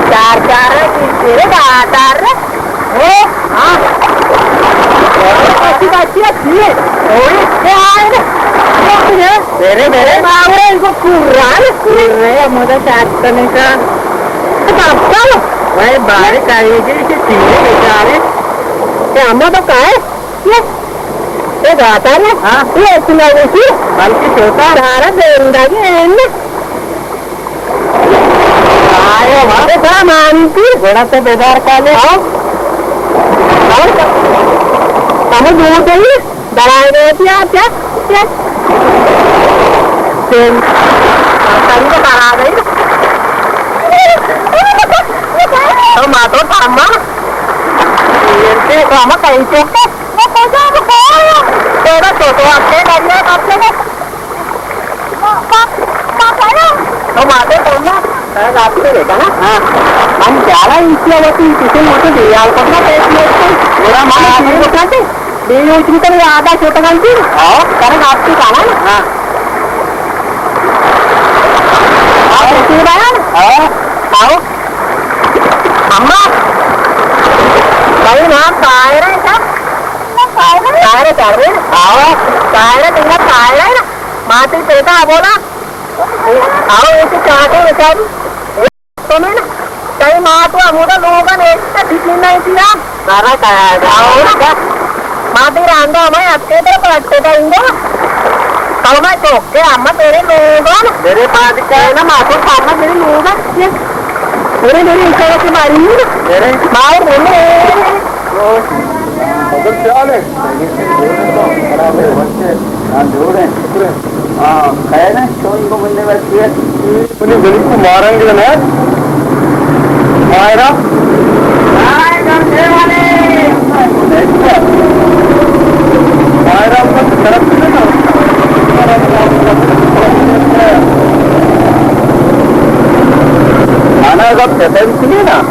چار چار ہے، تیرے دار دار ہے۔ او، ہاں۔ بچی، بچی، اچھی ہے۔ اوئے، یہ آئے نا۔ میرے، میرے۔ باورے، ان کو کورا ہے۔ کورا ہے، مدد چاہتا نہیں کا۔ بابا، وہ بارے کاریگر کے چیزیں بیچارے۔ یہ ہم تو کہا ہے؟ یہ، یہ گاتا نا؟ ہاں۔ یہ اتنا ویسی؟ بلکہ چھوٹا۔ سارا زندگی ہے نا۔ آئے ہوا۔ یہ بڑا مانتی۔ بڑا تو بیدار کالے۔ ہاں۔ ہاں۔ ہمیں دور دیں۔ درائے گئے تھی آپ کیا؟ کیا؟ تم، تم تو کرا گئی۔ تو ماں تو تھما۔ یہ تو ہم کہیں چوک ہے۔ وہ کجا کو کہا؟ تیرا تو، تو اچھے لگ رہے، اچھے لگ۔ تو ماں تو تھما۔ رات کو دیکھا نا؟ ہاں۔ ہم چارہ انچی ہوتی، کسی موٹے دیال کرنا پیش میں اس کو۔ میرا ماں آ گئی۔ دیوی اٹھی تو آدھا چھوٹا گھنٹی۔ ہاں۔ کرے گاپ کی کھانا نا؟ ہاں۔ آپ اٹھی رہا نا؟ ہاں۔ آؤ۔ اماں۔ بھائی، وہاں باہر ہے کیا؟ طاہر ہے، طاہر ہے۔ آؤ۔ طاہر ہے، تیرا طاہر ہے نا؟ ماتی پیدا بولا۔ آؤ، ایسے چاہتے ہیں بیچاری۔ تو میں نا، تئی ماں تو ہمودا لوگا نیست، ٹھیک نہیں تھی نا؟ بابا، طاہر ہے۔ آؤ نا۔ ماتی راندا ہمیں اچھے تو اچھے تو انگو۔ تو میں چوک کے اما تیرے لوگا نا۔ میرے بعد کیا ہے نا، ماں تو سامنا تیرے لوگا۔ میرے، میرے ایسا کے ماری۔ میرے۔ مار میرے۔ ہاں، خیر ہے، تو ان کو ملنے میں کیا؟ منی گلی کو مارنگ نہ مائرا۔ مائرا کو طرف سے نا۔ آنا کا پتہ ہی نہیں نا۔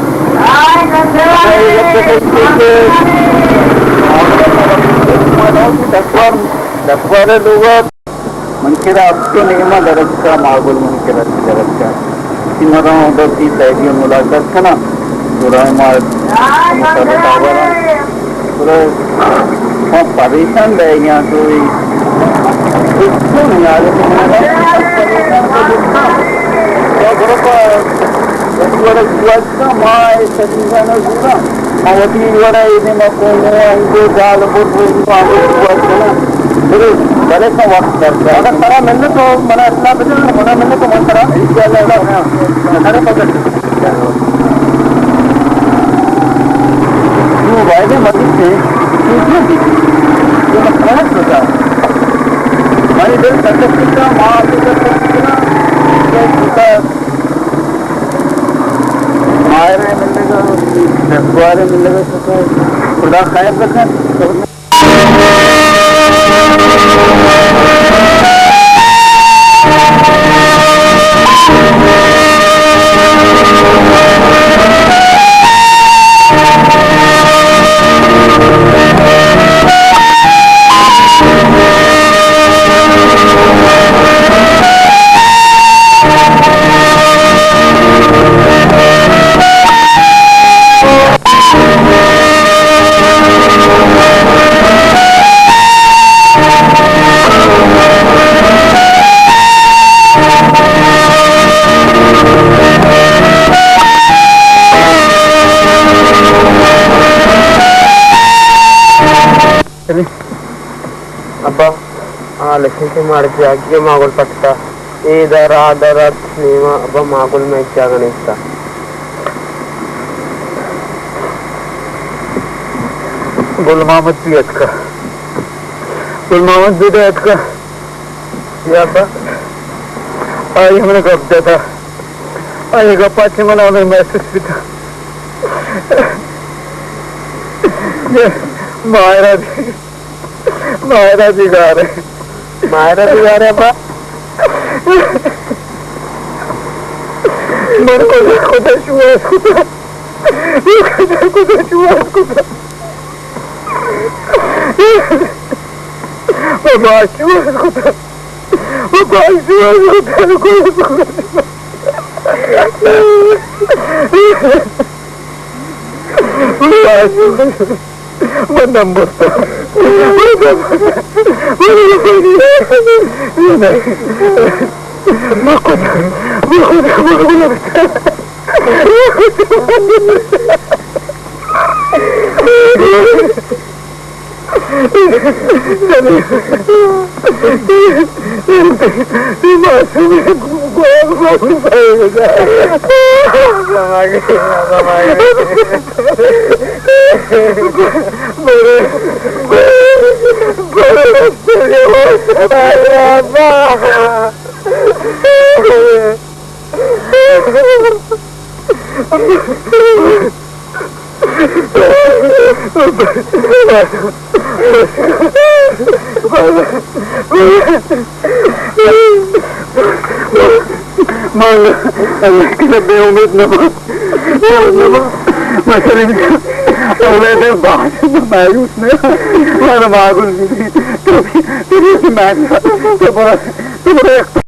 دسوارے لوگ من کرا ہفت و نیمہ درچکا، ماگل من کرا درچکا۔ سی مرا دو سی سیدی ملاقات کنا۔ گڑا ما ملاقات آورا۔ گڑا ما پریشان رہ گیا تو ہچ کو نہیں آ رہے۔ گڑا ما اے سجیزانا زورا، ما وتی وڑا اے دیما کومو انگو گال بوت، ما وتی وقت کنا۔ بلے، بلے کم وقت درکار۔ اگر ترا ملے تو منا اطلاع بدے، منا ملے تو من ترا انشاءاللہ۔ ارے پکڑ۔ تو بھائی نے مدد سے، تو کیا دی؟ تو مت خلاص بتا۔ بھائی دل تکلیف کا، ماں کے تکلیف کا، ماہر ملے گا، دسوارے ملے گا، خدا خیر رکھے۔ ابا، آ لشیں کہ مارا جاگی ءَ ماگل پٹتا۔ اے دا راہ دا رات نیما ابا ماگل میں جاگہ نیستا۔ گل محمد بھی اتکا۔ گل محمد بھی اتکا۔ یا ابا۔ آئی ہمیں گپ دیتا۔ آئی گپا چہ من ہمیں محسوس بیتا۔ ماہرہ بھی، ماہرہ بھی گار ہے۔ ماہرہ بھی گار ہے ابا۔ من کجا کجا شواز کتا۔ من کجا کجا شواز کتا۔ ابا شواز کتا۔ ابا شواز کتا۔ من نمبر۔ من اللہ کہ بے امید نہ باں۔ من اللہ کہ بے امید نہ باں۔ من اللہ کہ بے امید نہ باں۔ من اللہ کہ بے امید نہ باں۔ تو بھی، تو بھی مات، تو برا، تو برا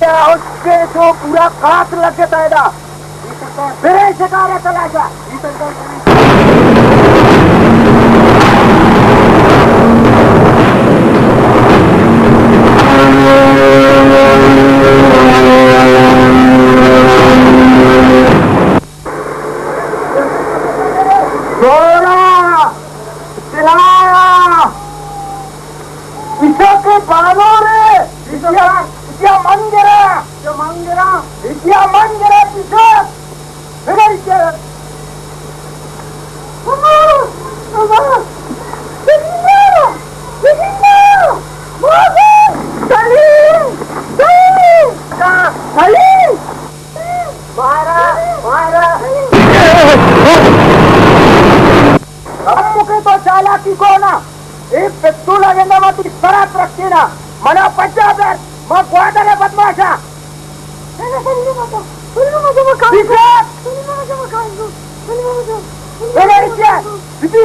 اس کے تو پورا کات لگ جاتا ہے دا۔ میرے شکار ہے، چلا جا۔ دوڑا، چلایا۔ پیچھے کے بالو رے۔ پیچھے، پیچھے من گرا۔ پیچھے من گرا۔ پیچھے من گرا، پیچھے۔ ہم مکے تو چالاکی کو نا۔ اے پستول ءَ گنداں ما تئی سرا ترکیناں۔ منا پجا بر، ما گوادر ءِ بدماشاں۔ پیسہ! پیسہ!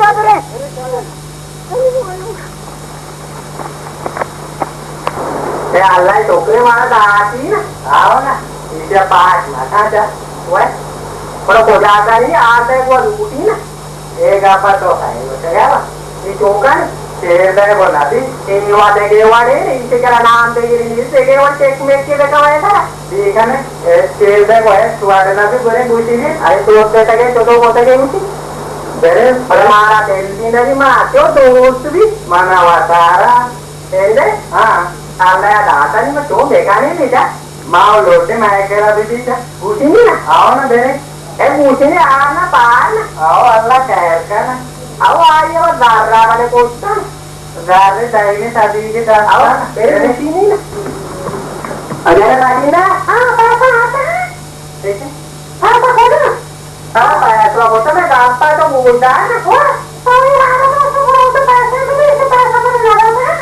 پیسہ! اے اللہ ءِ ٹوکرے مارا داتی نا، آؤ نا، ایشی ءَ پاک مکن چا، وے، پر کجا کاری آتے کو لوٹی نا۔ اے گپا تو سہی گوشگ ءَ با۔ اے چوکاں چیر دے گو نبی، اے وادے گے وڑے، ایشی کرا نام دے گی، ایشی گے وڑ چیک میک کے دکھا ہے سارا۔ ٹھیک ہے نا؟ اے چیر دے گو ہے، سواد نبی برے گوشی بھی، ارے دوست دے تگے، تو تو کو تگے گوشی۔ برے، پر مارا دل بھی نہیں، ما کیوں دوست بھی، منا وتارا۔ ایندے؟ ہاں۔ اللہ داتا نہیں، میں تو بیگانے نہیں جا۔ ما او لوٹے میں کرا بھی بیتا۔ گوشی نہیں نا؟ آؤ نا برے۔ اے گوشی نہیں، آ نا پار نا۔ آؤ، اللہ خیر کا نا۔ آؤ، آئیے وہ زارا والے کوشتا۔ زارے دائمی شادی کے دار۔ آؤ، برے گوشی نہیں نا۔ اجے نا نا۔ ہاں، پیسہ آتا ہے۔ دیکھیں۔ پیسہ کون ہے؟ ہاں، پیسہ ہوتا میں گاپ پا تو بوجھتا ہے نا۔ وہ، تو یہ آنا تو اس کو تو پیسے بھی نہیں، اس پیسہ تو نہیں لگا۔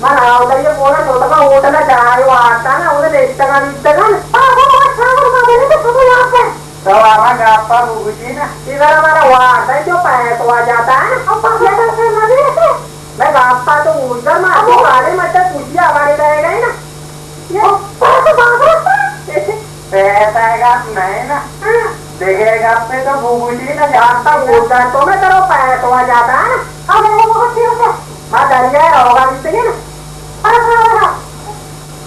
من آودا یہ پورا چھوٹا ہوٹل ہے، جائے وہ آتا نا، انہیں بیچتا نا، بیچتا نا۔ ہاں، وہ بہت کھانا بنا دے تو سب یہاں پہ۔ تو آما گاپا بوجی نا، ادھر ہمارا وارڈ ہے جو پیسہ ہوا جاتا ہے۔ اب پکڑ تو نہ دے۔ میں گاپا تو بوجھتا، میں آپ کو گاڑی مت پوچھیے، ہمارے رہ گئے نا۔ یہ پیسہ باز رکھتا ہے۔ پیسہ ہے گا نہیں نا۔ ہاں۔ دیکھے گا پہ تو بوجی نا، جانتا بوجھتا تو میں تیرا پیسہ ہوا جاتا ہے نا۔ ہاں، وہ بہت ٹھیک ہے۔ ہاں، دریا ہے، ہوگا بھی صحیح نا۔ ہاں، ہاں، ہاں۔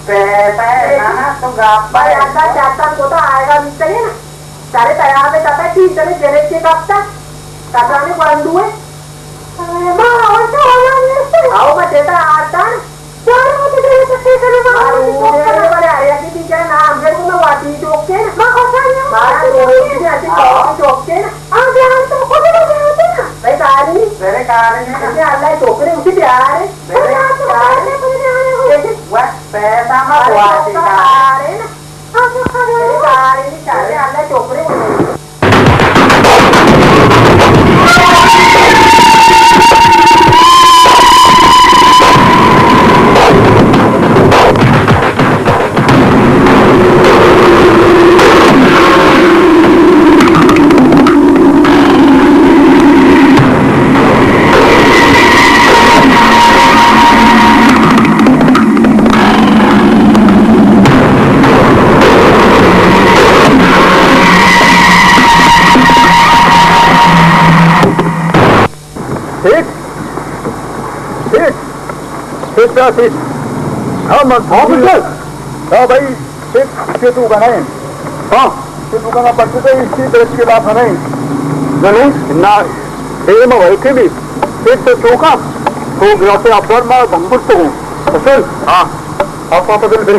پیسہ ہے نا، تو گاپا بھائی، ہے۔ آتا چاہتا کو تو آئے گا بھی صحیح نا۔ سارے تیار میں چاہتا ہے، ٹھیک ہے، جنے کے گاپتا۔ کسانے بندو ہے۔ ارے ماں، اور تو ہوگا نہیں۔ آؤ، میں دیتا آتا۔ چاروں کو تو یہ سکتے کرے، ماں، اور تو یہ کرے۔ بڑے آیا کہ ٹیچر نام دے، میں واپی چوک کے۔ ماں، اور سارے ماں، تو یہ ایسے چوک کے۔ آ، جان تو خود ہی بولتے ہیں نا۔ بھائی، کار نہیں۔ میرے کار نہیں۔ اتنے اللہ ٹوکرے اسی پیار ہے۔ میرے کار نہیں۔ بس پیسہ مت ارے، واسی کا۔ کار ہے نا۔ ہم لوگ کا گھر ہے۔ میرے کار نہیں، چاہے اللہ ٹوکرے اسی۔ ٹھیک؟ ٹھیک؟ ٹھیک ٹھاک، ٹھیک۔ ہاں، من ہاں، بالکل۔ ہاں بھائی، ٹھیک، ٹھیک تو بنائیں۔ ہاں۔ ٹھیک تو بنا، پرچے تو اس کی طرف کی بات نہیں۔ نہیں، نہ، اے ما ویسے بھی، ٹھیک تو چوکا، تو گراسے اپر ما دمبر تو ہوں۔ اصل؟ ہاں۔ آپ، آپ، بل، بل۔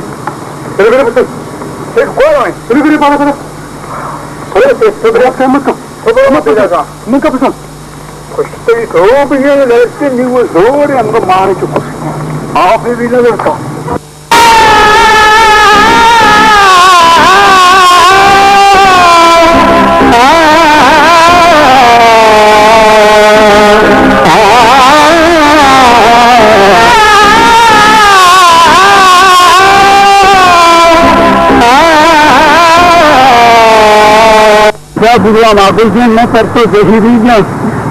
بل، بل، بل۔ ٹھیک، کوئی نہیں۔ بل، بل، بل، بل۔ ارے، تو بڑا قیمت کا۔ تو بڑا مت لگا۔ من کا پسند۔ خوش۔ تو بگے لڑکے نیو زور ہم کو مارے چکو۔ آپ بھی نہ لڑکا۔ کیا بگڑا معقول جان، میں سر تو زہیری جان،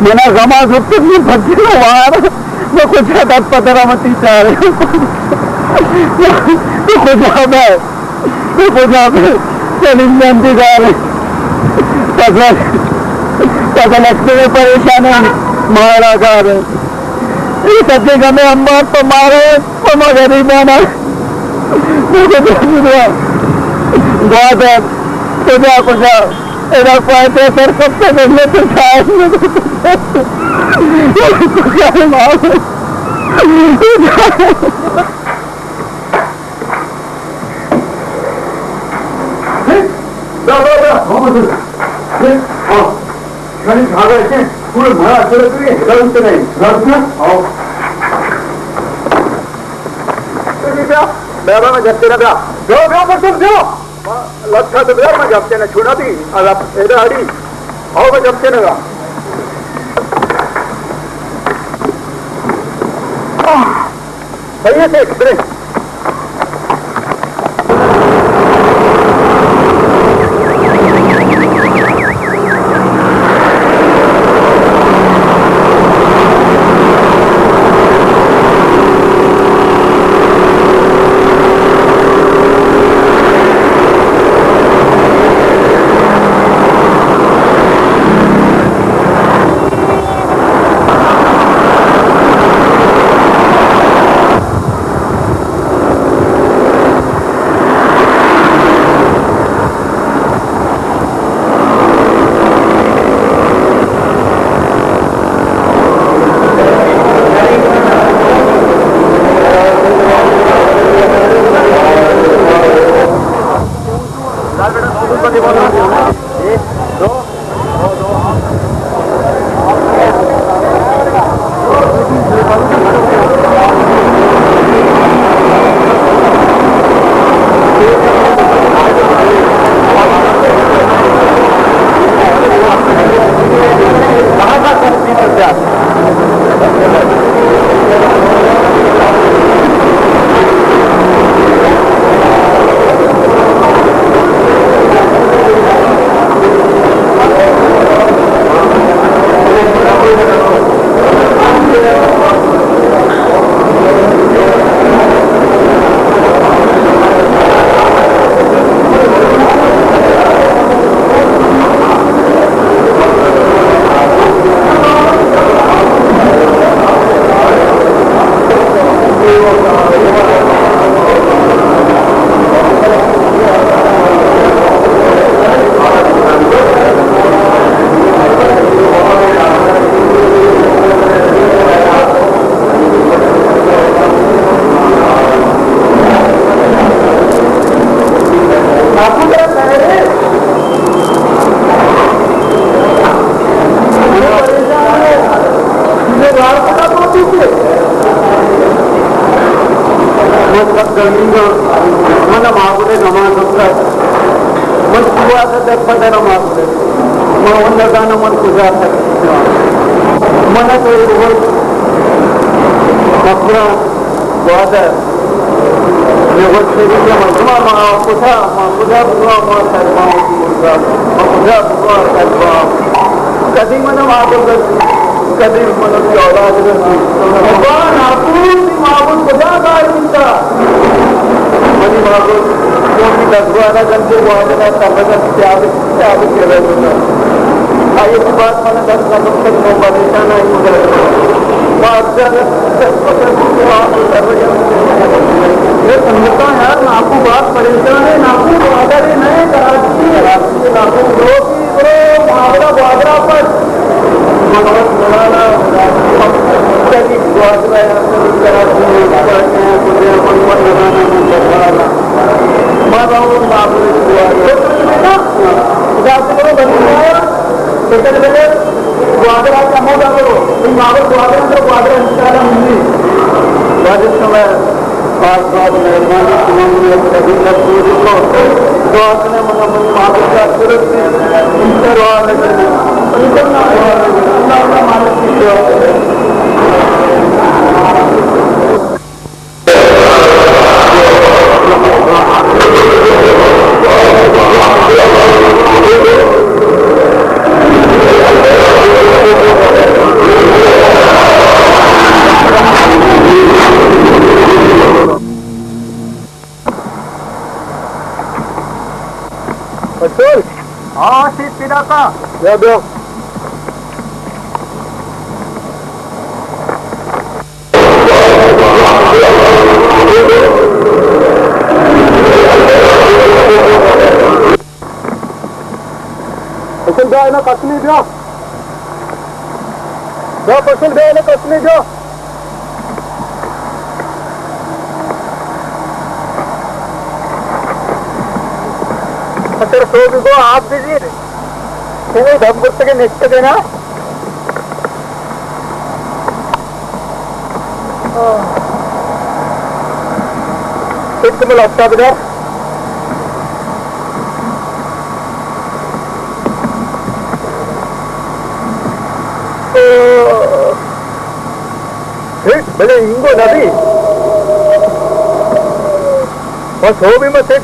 منا غما زرتگ، من پھجے وار، میں کجا در پدر متی چارے، تو کجا بے، تو کجا بے، سلیم جان دیدار، فضل، فضل اکثر پریشان ہے، مارا گار ہے، یہ سچے گمے انبار تو مارے، ہما غریبانا۔ گوادر، کجا، کجا؟ ادا پائے تے سر کپتے، بندے تو شاید دا، دا، دا۔ ہاں، بس۔ ہاں۔ شانی بھاگا ہے، پورے مارا چلے تو یہ گل سے نہیں۔ گل سے؟ ہاں۔ تو یہ کیا؟ بابا، میں جب تیرا بیا۔ بیا، بیا، بیا، بیا۔ لچھا تو بیا، میں جب تیرا چھوڑا بھی۔ اب آپ ادھر آڑی۔ آؤ، میں جب تیرا بیا۔ آہ۔ صحیح ہے، ٹھیک، برے۔ من سک گرمیگاں، من ءَ ماگلے گمان سکت۔ من شروعات ءَ در پہ در ءَ ماگلے۔ من اوں نہ زاناں من کجا سکیتاں۔ من ءَ تو اے بگل مکران گوادر۔ مئے وت شریف ءِ مردماں ما کجا، ما کجا بزاں ما سر باں وتی ملک ءَ، ما کجا بزاں سر باں۔ کدی من ءَ ماگل رسی، کدی من ءَ وتی اولاد رسی۔ ابا ناکو، تئی ماگل کجا گار بوتا؟ منی ماگل چونکہ دزگوارا گندے گوادر ءَ ترگ ءَ تیاب، تیاب کرگ بوتا۔ آئی ءَ چہ بعد من ءَ دست نہ کپتگ، من پریشان آں۔ ما اکثر دست پکڑ کہ آپ ترگ ءَ۔ اے سنگتاں یار، ناکو باز پریشان ہے، ناکو گوادر نہ ہے، کراچی ہے۔ ناکو لوگ برو، ماگل ءَ گوادر ءَ پچ۔ ماگل ءَ گوادر ءَ پچ۔ گوادر ءَ چہ ہمودا برو، تئی ماگل گوادر اندر، گوادر ءَ انشاءاللہ ملی۔ واجہ شمئے باز باز مہربانی، شما منا یک سبیل ءَ سوج کو۔ دعا کنے منا منی ماگل ءَ درست انشاءاللہ۔ پٹول؟ ہاں، سیٹھ پیدا کا۔ بیا، بیا۔ پشل بیا، اینا کسنی بیا۔ بیا پشل بیا، اینا کسنی بیا۔ پتر سو بگو آپ بزیر۔ تینے دم گرتگے نشتگے نا۔ ایک ملا اچھا بدار۔ ہٹ، بلے اینگو نبی۔ بس ہو بھی مت ہٹ۔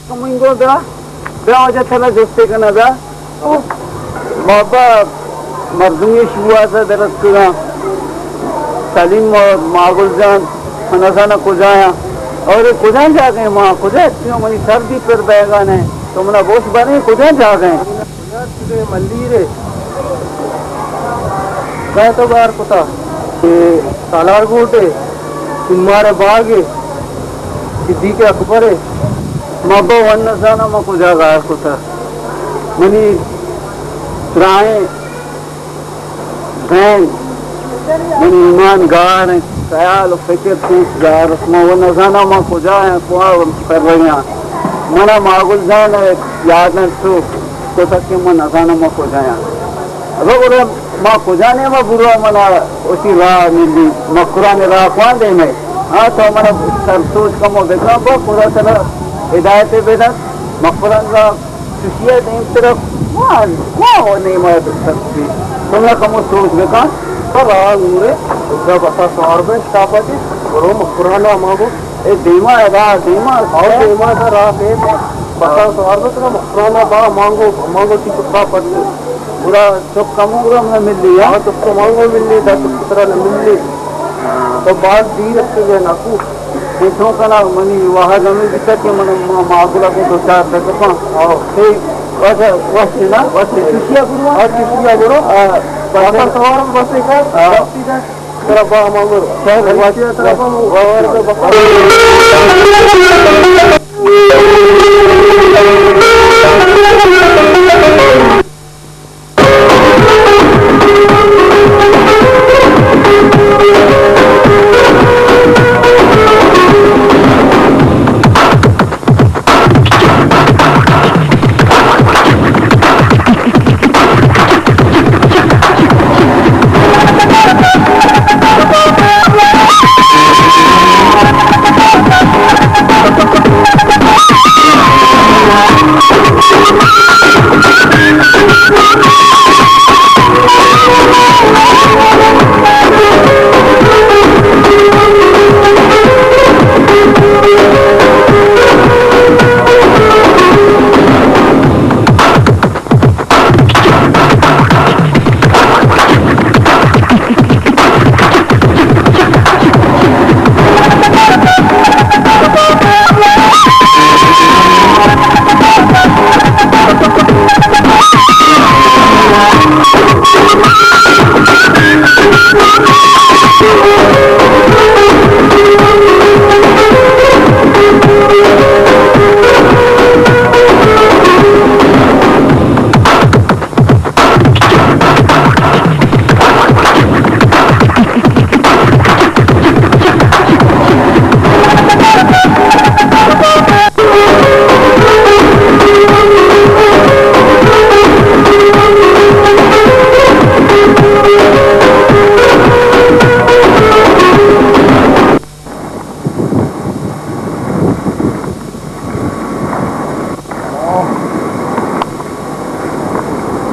کمنگو بیا، بیا واجہ ترا جستے کنا بیا۔ بابا، مردمی شوہاز ءَ در اتکگاں۔ سلیم و ماگل جان، من نزاناں کجایاں۔ اور اے کجا جاگہ ایں ما؟ کجا اتکگاں؟ منی سر دی پر بیگان ایں۔ تو منا گوش باریں کجا جاگہ ایں؟ ملیر ءَ۔ کئے تو گار کتا؟ اے سالار گوٹ ءَ، سمار ءِ باگ ءَ، صدیق اکبر ءَ۔ ما بابا ون نزاناں ما کجا گار کتا۔ منی ترائیں ذہن، منی ایمان گار انت، خیال و فکر چیز گار است۔ ما و نزاناں ما کجا ہیں، کوا پر رہے ہیں۔ منا ماگل جان ءَ یاد انت تو، تو تک کہ ما نزاناں ما کجا ہیں۔ ابا گڑا ما کجا نے ما برو منا اسی راہ ملی، مکران راہ کوان دے میں۔ ہاں تو منا سر سوچ کمو بکن، با خدا ترا ہدایت بدن، مکران راہ چشی ءَ دیمتر ءَ کواں، کواں نیما سکتی؟ تو منا کمو سوچ بکن۔ پر راہ نورے، ادا بسا سوار بے، شتاپا جی، برو مکرانا مانگو۔ اے دیما ءَ راہ، دیما ءَ۔ او دیما ءَ راہ دے، بسا سوار بے، ترا مکرانا با مانگو، مانگو تی چکا پٹ۔ گڑا چک کمو گڑا منا ملی، ہاں؟ ہاں، چک تو مانگو ملی، دا چک ترا نہ ملی۔ تو باز دیر اتکگے ناکو۔ انچو کنا منی واہگ ہمے بیتا کہ من ما-، ماگلا کو دو چار دکپاں۔ ہاں۔ تے وش، وش نا، وش چشیا برو۔ ہاں، چشیا برو۔ ہاں، بس۔ بس سوار بس کا۔ ہاں۔ بس سیدھا۔ ترا با مانگو۔ سر، وش، وش۔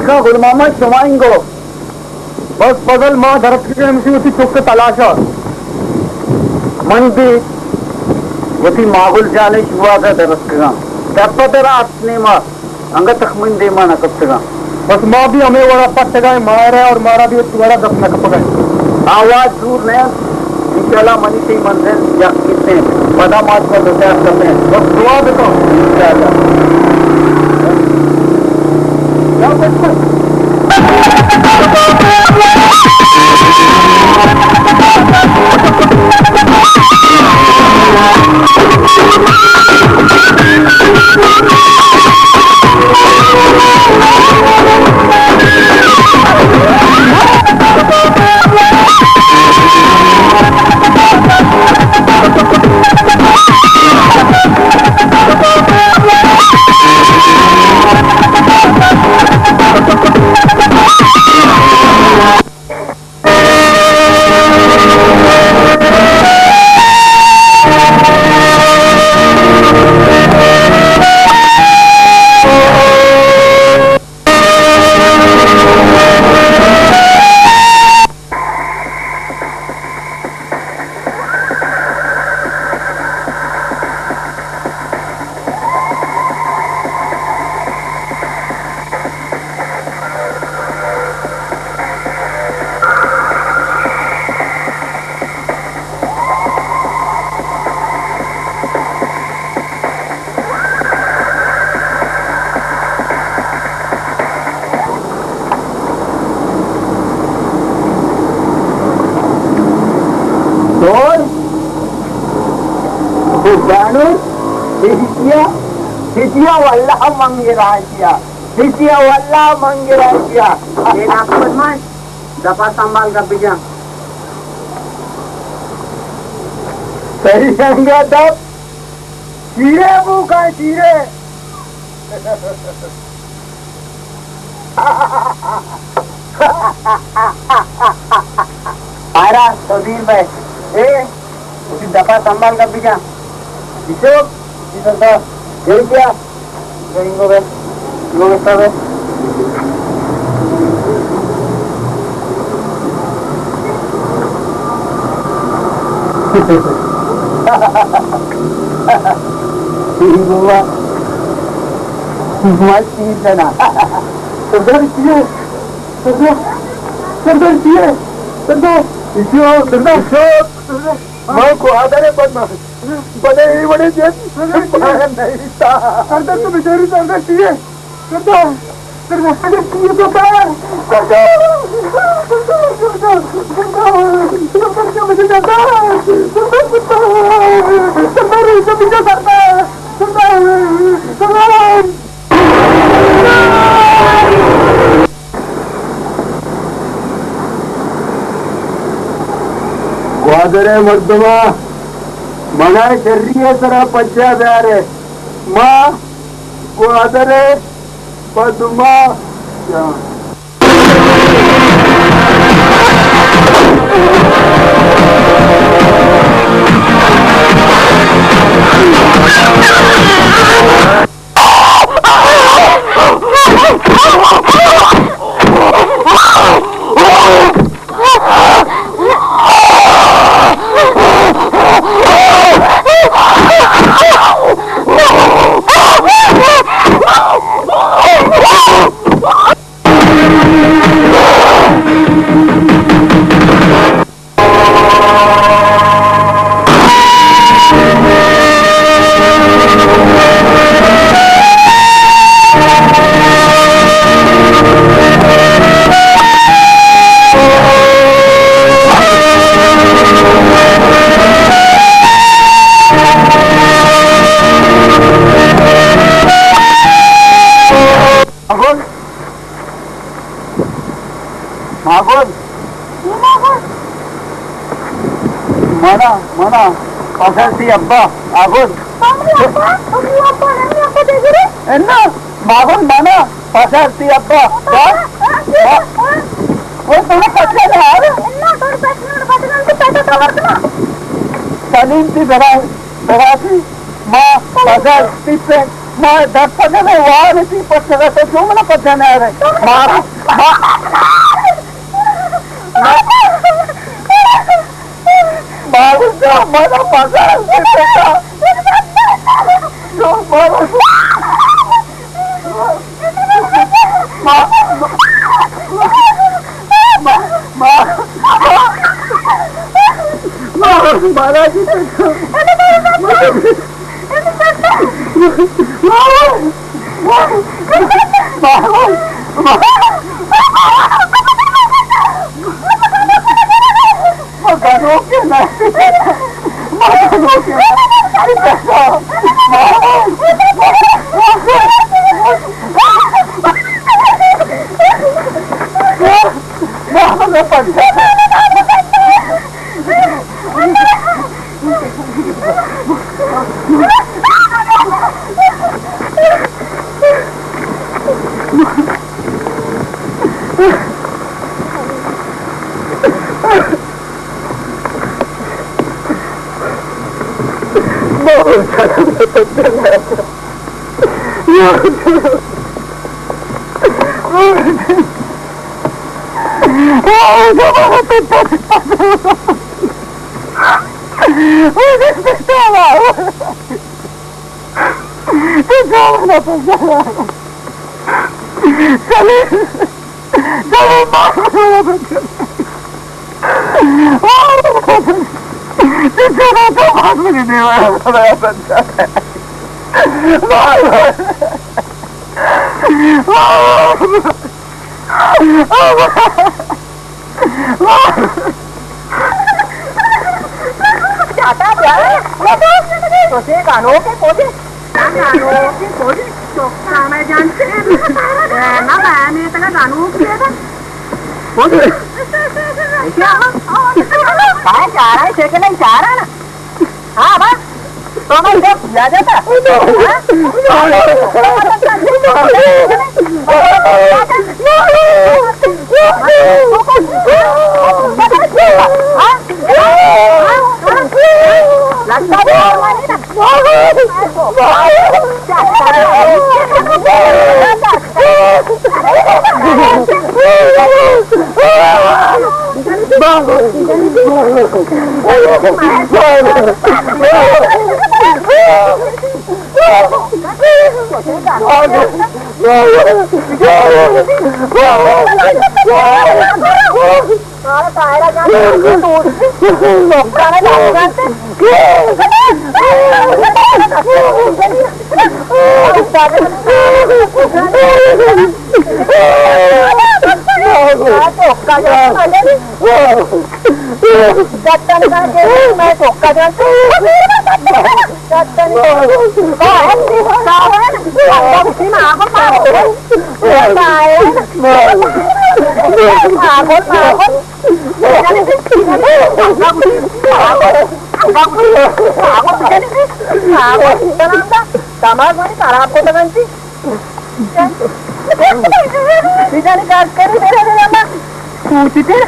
گل محمد، شما انگو؟ بس فضل، ما درتکگیں ہمشی وتی چک تلاشا۔ من بھی وتی ماگل جان شوازا درتکگاں۔ دپ درا ات نیما، انگت تخمین دیما نہ کپتگاں۔ بس ما بھی ہمے وڑا پٹگائیں مارا اور مارا بھی وتی وڑا دپ نہ کپگائیں۔ آواز دور نہ انت۔ انشاءاللہ منی تئی منزل یک کتیں، پدا ما شما دو چار کپیں۔ بس دعا بکن۔ انشاءاللہ۔ دور؟ دانور؟ ہچیا؟ ہچیا واللہ منگے راجیا۔ ہچیا واللہ منگے راجیا۔ اے ڈاکٹر من، دپا سنبھال گپ بجان۔ صحیح انگا دپ۔ چیرے بو کائے چیرے۔ آرا، تو دیر بے۔ اے، اسی دفعہ سنبھال کر بجا۔ ایشو، ایشو سر، یہ کیا؟ انگو بے، انگو بے سر بے۔ بابا، مال چیز ہے نا۔ سردار چیز ہے۔ سردار، سردار چیز ہے۔ سردار۔ ایشو، سردار۔ ایشو۔ سردار۔ ما گوادر ءَ بد ما، بلے اے وڑیں جن پایا نہ بیتا۔ سردار تو بچاری سردار چی ئے؟ سردار، سردار، سردار چی ئے تو کر؟ سردار، سردار، سردار، سردار، سردار، سردار، سردار، سردار، سردار، سردار، سردار، سردار، سردار۔ گوادر ءِ مردماں، منا شری ءِ سرا پجا بیارے۔ ما گوادر ءِ مردماں۔ ماگل۔ ماگل۔ منا، منا، پسر تی ابا، آگل۔ تو منی ابا، تو منی ابا، نہ منی ابا دے گرے۔ انا، ماگل منا، پسر تی ابا۔ ابا، ابا، ابا۔ وہ تو پسر نہ آ رہا۔ انا، تو پسر نہ، پسر نہ، تو پیسہ تو ورتنا۔ سلیم تی برا، برا تی، ما پسر تی پہ۔ ما در پجنے وار تی پچھگا تو جو منا پجنے آ رہے۔ مارا، ما-، ما-، مارا جا، منا پجنے آ رہے۔ جو مارا، ما-، ما-، ما-، مارا جی۔ جاتا بیا، تو سے گانو کے پوجے۔ گانو کے پوجے، تو کام ہے جانتے ہیں۔ نہ بھائی، میں تیرا گانو کے دے۔ پوجے۔ کیا؟ کہاں جا رہا ہے؟ سیکنڈ نہیں جا رہا نا؟ ہاں، با۔ تو میں جب لے جاتا۔ ہاں؟ ہاں؟ لگتا بھی اور مانی نا۔ دماغ منی خراب کتگ انت۔ بزاں کار کنی، برے برے ما سوچتے۔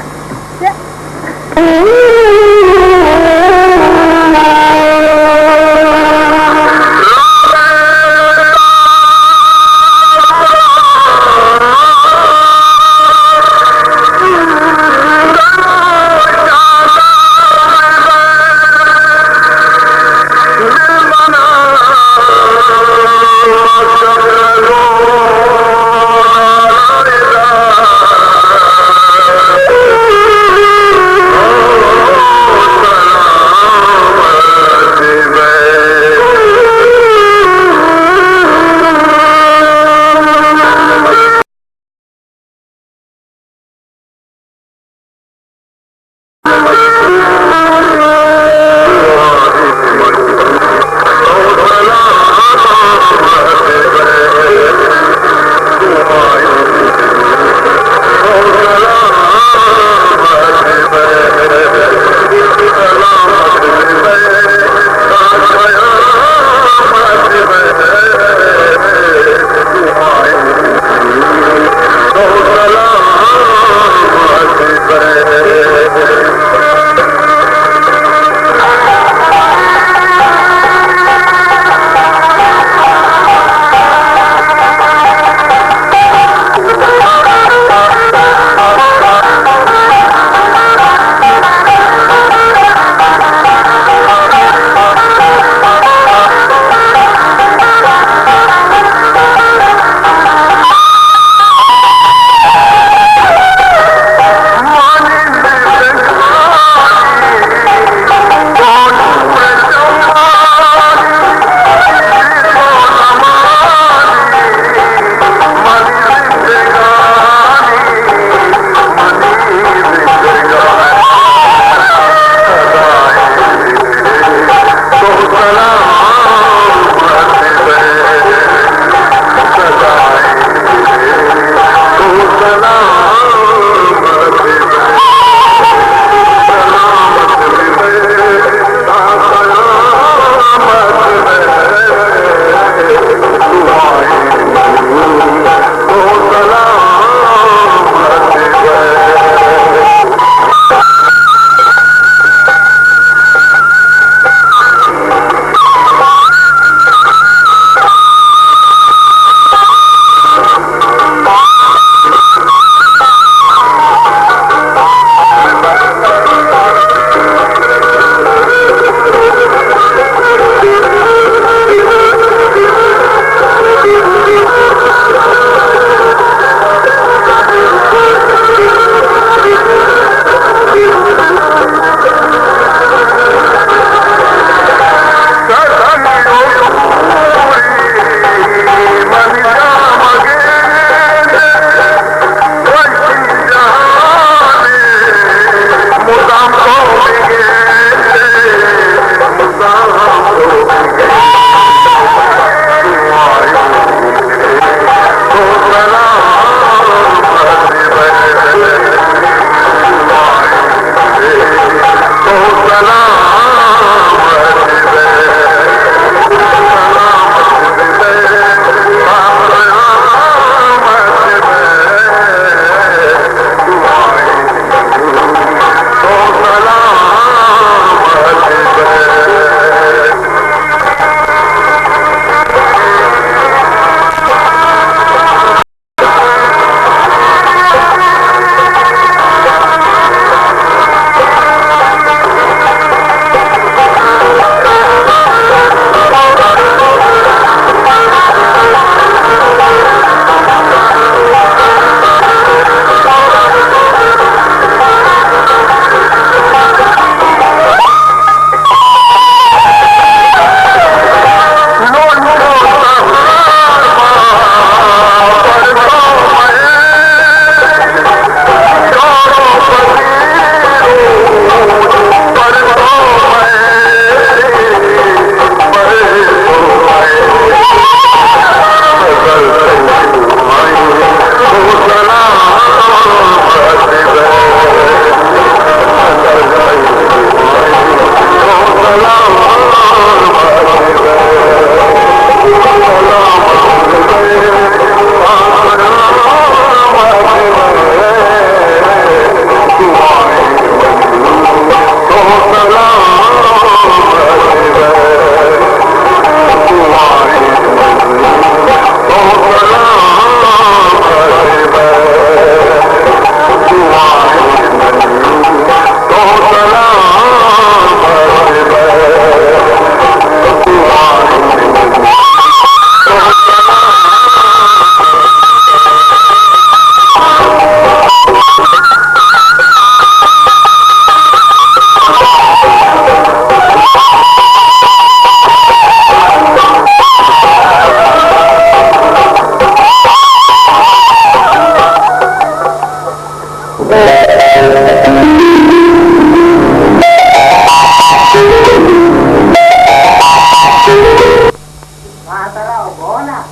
ترا گونا۔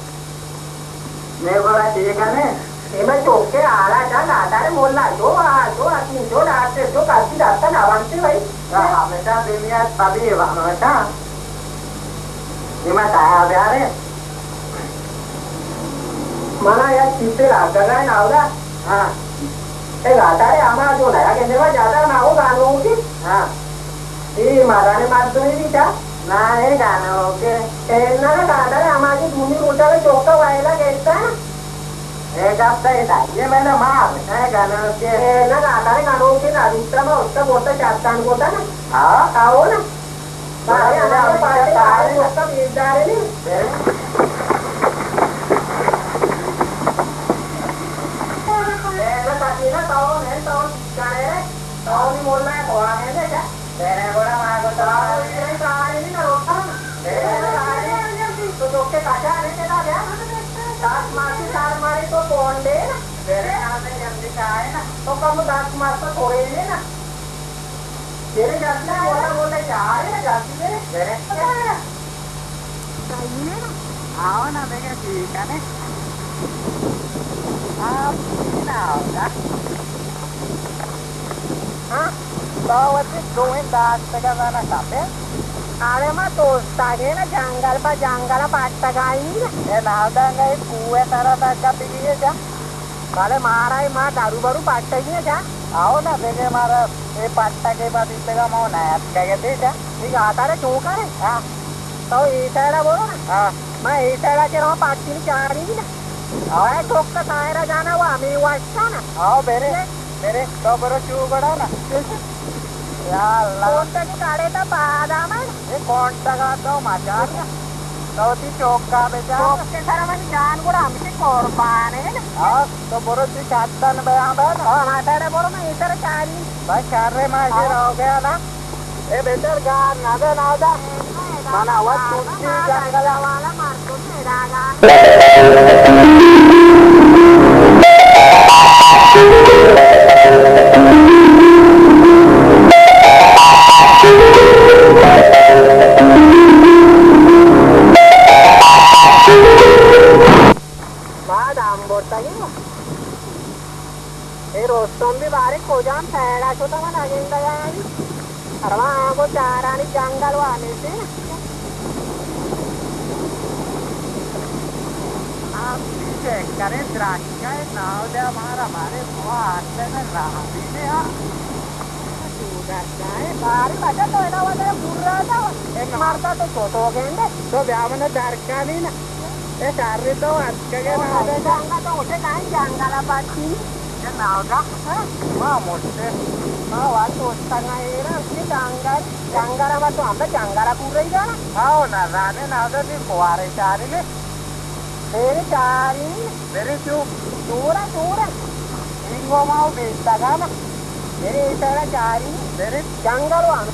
میں گوڑا چے کنے؟ اے میں چوکے آلا چا نادارے مولا جو آ جو آتی جو ڈاکٹر جو کسی دستا نہ بنتے بھائی۔ ہمیشہ دنیا تبھی ہمیشہ۔ یہ میں تایا بیارے۔ منا یک چیزے لگا ہے ناولا۔ ہاں۔ اے گاتا رے ہما جو نیا گندے وا جاتا نا وہ گانو کی۔ ہاں۔ اے مارانے مردمی بھی چا؟ نا، اے گانو کے۔ اے نا نا گاتا رے ہما جو دومی روچا میں چوکا وائلا گیتا نا۔ اے گاتا اے دائیے میں نا مار، اے گانو کے۔ اے نا گاتا رے گانو کے نا دوسرا میں اس کا بولتا چاستان بولتا نا۔ ہاں۔ آؤ نا۔ بارے ہمارے پاس سے سارے لوگ کا بیچ جا رہے ہیں۔ اے نا سچی نا تو، نہیں تو، جانے رے۔ تو نہیں بول رہا ہے، تو آنے دے کیا؟ تیرے بڑا ماں کو تو آنے دے۔ سارے نہیں نا روکا۔ تو جو کے کچا نہیں دیتا کیا؟ دس ماسی سال ماری تو کون دے نا؟ تیرے نام میں جلدی سے آئے نا۔ تو کم دس ماس تو تھوڑے ہی نا۔ میرے جلدی سے بولا، بولا، جا رہے ہیں، جلدی سے۔ میرے۔ آؤ نا، دیکھے، ٹھیک ہے نا۔ آپ ٹھیک نہ ہوگا۔ ہاں، تو وتی دوئیں داشتگا زانا کپے۔ ارے ما دوستاگے نا، جنگل پہ جنگل پٹگائی نا۔ اے نادانگا، اے کوہ سرا تک بگی ہے جا۔ بلے مارا اے ما دارو برو پٹگی ایں جا۔ آؤ نا دگہ مارا اے پٹگے با بیتگا ما نہ اتکگے دے جا۔ ٹھیک آتا رے چون کرے؟ ہاں۔ تو اے سائیڈا برو نا۔ ہاں۔ ما اے سائیڈا چہ رہا پٹی چاری نا۔ ہاں۔ اے چوک سائیڈا جانا وہ ہمیں وشا نا۔ آؤ بیرے۔ میرے تو برو چو گڑا نا۔ یا اللہ۔ کونٹگے کاڑے تا پادا من۔ اے کونٹگا تو مچار نا۔ تو تی چوکا بچار۔ چوک کے سر من جان گڑا ہمشی قربان ہے نا۔ ہاں، تو برو تی شاتن بیان بین۔ ہاں، ہاں، تیرے برو میں ادھر چاری۔ بس شر ما ادھر ہو گیا نا۔ اے بہتر گار نہ دے نہ دا۔ منا وت کچی جنگل والا مار۔ بعد ہم برتگی۔ اے رستم بھی بارے کجام سائیڈا شتا من اگندگا۔ اروا آگو چارانی جنگل والے سے۔ آپ بھی چیک کریں، دراشکا ہے، ناو دے ہمارا بارے بوا آتے میں راہ بھی دے آ۔ تو درشا ہے، بارے بچا تو اینا وجہ برا تھا۔ اے مرتا تو چھوٹو گینڈے۔ تو بیا منا درکا نہیں نا۔ اے شاری تو اتکگے ناو دے۔ جنگل تو اٹھے کائیں جنگل پاتی۔ اے ناودا، ہاں؟ ما مٹے۔ ما وت اوستگا ایرا، اسی جنگل، جنگل ما تو ہمیں جنگل پورے ہی جانا۔ آؤ نا، رانے ناودا دی کوارے چاری نے۔ میرے چاری۔ میرے چو۔ چورا، چورا۔ انگو ما بیچتا گا نا۔ میرے ایسا چاری۔ میرے۔ جنگل وان۔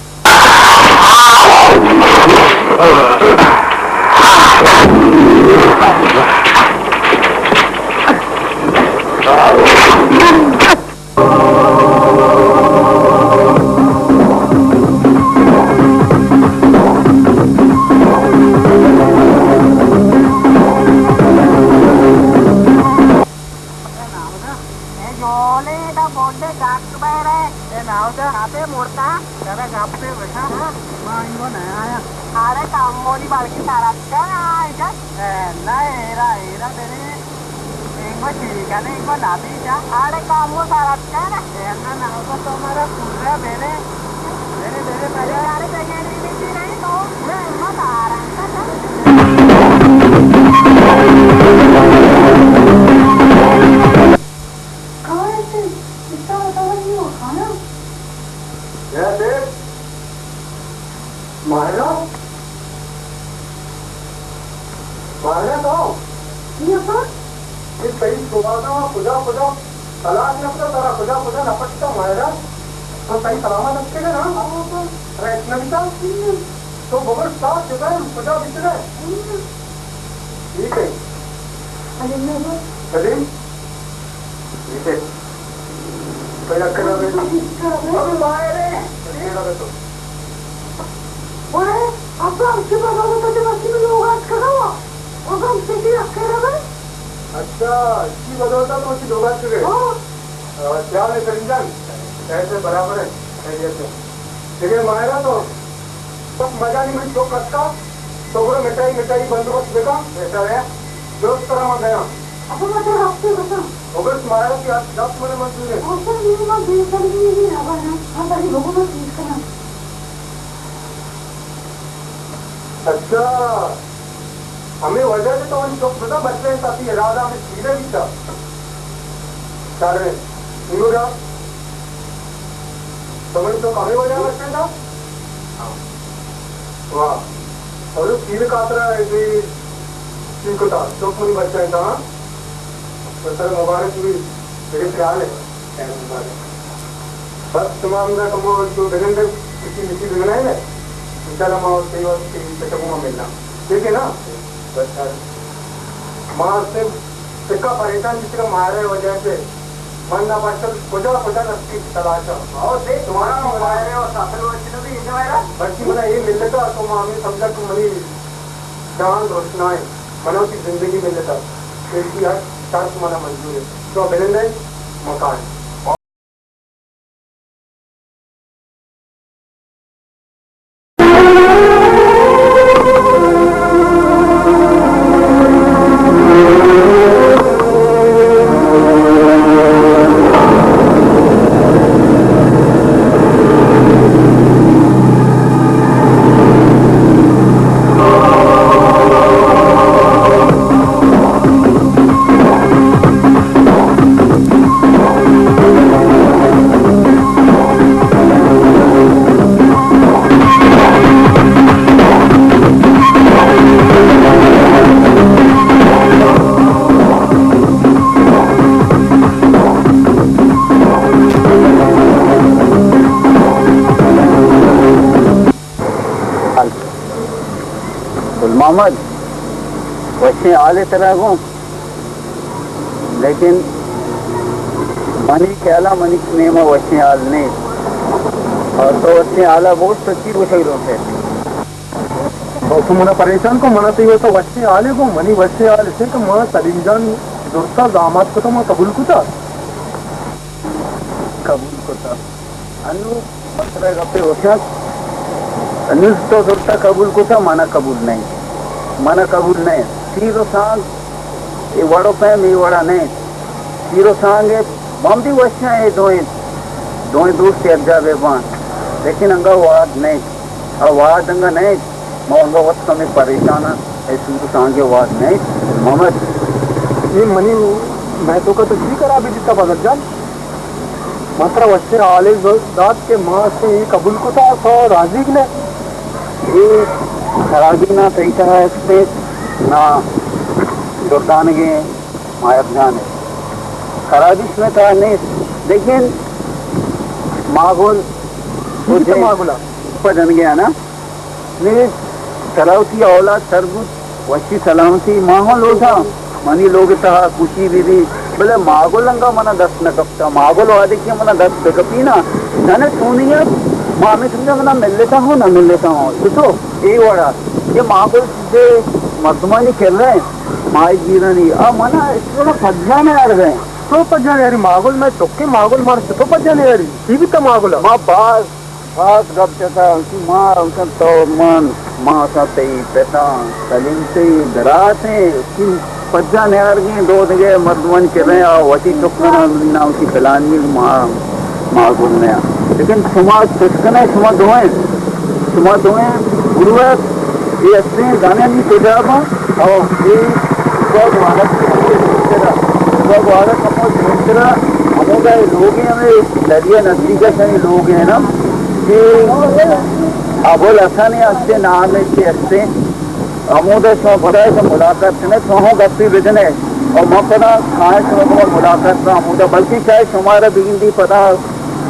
اے جولے دا بوڈے گاک بیرے۔ اے ناودا۔ کپے مڑتا۔ ترا گپے بٹا۔ ہاں۔ ما انگو نہ آیا۔ ارے کمولی بلکہ سرت کن آئے جا۔ اے نہ ایرا، ایرا میرے۔ انگو ٹھیک ہے، انگو نہ بھی جا۔ ارے کمو سرت کن۔ اے نہ ناودا تو مارا پورا میرے۔ میرے، میرے، میرے۔ ارے جگہ نہیں دیتی نہیں تو۔ میں ہمت آ رہا ہے۔ کہاں ہے تم؟ اتنا بتانا نہیں ہوا کھانا۔ کیا دے؟ ماہرہ؟ ماہرہ تو؟ یہ پر؟ یہ صحیح صبح کا کجا کجا تلاش نہ کرتا، ترا کجا کجا نہ پٹتا ماہرہ؟ تو صحیح سلامت رکھے گا نا؟ ہاں، ہاں۔ ارے اتنا بھی تھا؟ تو بغیر ساتھ جو ہے، کجا بچ رہے؟ ٹھیک ہے۔ سلیم۔ ٹھیک ہے۔ پہلا کرا بے۔ ابے بھائی رے۔ کرا بے تو۔ اوئے، ابا، اس کے بعد تو بس میں لوگ آج کرا ہوا۔ اچھا، اسی بدولتا تو اسی لوگا چکے۔ ہاں۔ آ، کیا ہے سلیم جان؟ پیسے برابر ہے، خیریت ہے۔ دیکھے ماہرہ تو بس مزہ نہیں، من چوک کٹتا، تو گڑا مٹھائی، مٹھائی بندوبست بکا، بہتر ہے۔ درست طرح من گیا۔ اچھا، مطلب ہفتے بتا۔ او بس ماہرہ کی آج دس من منظور ہے۔ اچھا، یہ من بے سلمی نہیں رہا نا۔ ہاں، بڑی لوگوں میں چیز کرنا۔ اچھا، ہمے وجہ سے تو ان چک بزاں بچ رہے ساتھی ارادہ ہمیں سیدھے بھی تھا۔ چار رہے، انگو جا۔ تو من چک ہمے وجہ بچ رہے تھا؟ واہ۔ اور سیدھے کاترا ایسے چیز کو تھا، چک منی بچ رہے تھا، ہاں؟ تو سر مبارک بھی میرے خیال ہے۔ بس شما ہمدا کمو جو بگندے، کسی مسی بگنائے نا، انشاءاللہ ما اس کے وقت کی پچھو ما ملنا۔ ٹھیک ہے نا؟ بس سر، ما صرف سکا پریشان جس کا مارے وجہ سے من نہ پاشل کجا کجا نصیب تلاشا۔ اور دیکھ، تمہارا مارے اور ساتھ میں اچھی نبی انجوائے نا۔ بس منا یہ ملتا تو ما ہمیں سمجھا کہ منی جان روشنائیں، منا کی زندگی ملتا۔ کیونکہ ہر شرط منا منظور ہے۔ تو بگندے مکان۔ گل محمد، وشیں حالے ترا گوں، لیکن منی خیالا منی نیما وشیں حال نیست۔ اور تو وشیں حالا بوش تو چی گوشگ لوٹے؟ تو منا پریشان کو، منا تئی واسطہ وشیں حالے گوں، منی وشیں حال اسے کہ ما سلیم جان درستا زامات کتا، ما قبول کتا۔ قبول کتا۔ انو مسئلہ گپے گوشاں، انو تو زرتا قبول کتا، منا قبول نہیں، منا قبول نہیں۔ سیر و سانگ، اے وڑ و پیم اے وڑا نہیں۔ سیر و سانگ اے، من بھی وشاں اے دوئیں، دوئیں دوست یک جا بے بان، لیکن انگا واد نہیں، آ واد انگا نہیں۔ ما انگا وت کمے پریشان آں، اے سور سانگے واد نئیت۔ محمد۔ اے منی، مئے توکا تو چی خرابی بیتا فضل جان؟ ما ترا وشیں حالے دات کہ ما سے اے قبول کتا، تو راضی کہ نہ؟ اے خرابی نہ تئی تہا است، نہ دردانگیں ماہر جان ء۔ خرابیش مئے تہا نیست، لیکن ماحول چی بیتا ماحول ء؟ پجنگے ء نا۔ نی ترا وتی اولاد سر بوت، وشی سلامتی ماحول لوٹاں، منی لوگ ء تہا خوشی بہ بی، بلے ماگل انگا منا دست نہ کپتا۔ ماگل وہدے کہ منا دست بہ کپی نا، جانے چونی ات، ما ہمے سمجھا منا ملتا ہوں نہ ملتا ہوں۔ تو تو اے وڑا، یہ ماگل چیزے مردمانی کر رہے ہیں، ماہی گیرانی، آ منا اس وڑا پجا نہ یار گئے۔ تو پجا نہ یاری ماگل، میں چکے ماگل مار تو پجا نہ یاری، تی بیتا ماگل۔ ما باز باز گپ جتا کہ ما انکن تو من، ما سا تئی پتاں، سلیم تئی براتیں، کہ پجا نیارگیں دو دگہ مردمانی کریں، آ وتی چکاں نام کی فلانی ما، ما گل نیا۔ لیکن شما چشکنے، شما دوئیں، شما دوئیں گروہ اے استیں، زانیں نی کجا باں؟ او اے صبح گوارا، صبح گوارا کمو دیمترا، ہمودا اے لوگے ہمیں دریا نزدیک ہے، کہیں لوگ ہیں نا، کہ ابوالحسن ہستے نام ہے کہ ہستے، ہمودا شما پدا ہے کہ ملاقات کنے، شما ہوں گپی بجنے، اور ما پدا کھائیں شما کو ملاقات کا ہمودا، بلکہ شاید شمارا بگندی پدا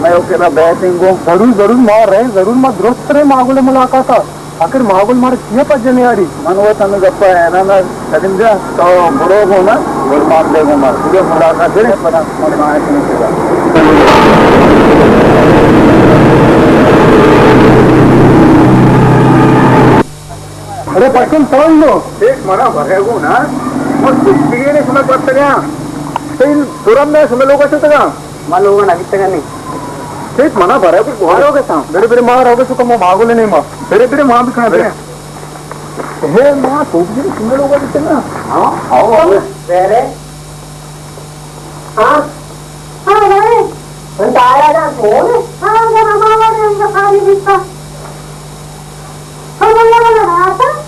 میں اوکے را بیٹھیں گو۔ ضرور، ضرور، ما رہے، ضرور، ما درست رہے، ما گلے ملاقات آ۔ آخر ماگل مارا چیا پجا نیاری؟ من وت ہمے گپا حیران آں، سلیم جان، تو برو گوں نا، گل محمد ء گوں ما، پورا ملاقات کریں، پدا من آئیں تمہیں سزا۔ ارے پٹن تول لو۔ دیکھ منا بھرے گوں نا۔ ما سوچگی نے شما گوشتگا۔ تئی درم نے شما لوگا شتگا۔ ما لوگا نہ بیتگا نہیں۔ ٹھیک منا برے کو گوارو کے سام۔ برے برے ما روگے سو کمو ماگل نہیں ما۔ برے برے ما بھی کھانا برے۔ ہے ما سوچگی نے شما لوگا بیتگا۔ ہاں، آؤ، آؤ۔ برے۔ ہاں۔ ہاں، بھائی۔ من تارا جان تو نے؟ ہاں، جان، ہمارا جان کا خالی بستا۔ تو ملا ملا رہا تھا؟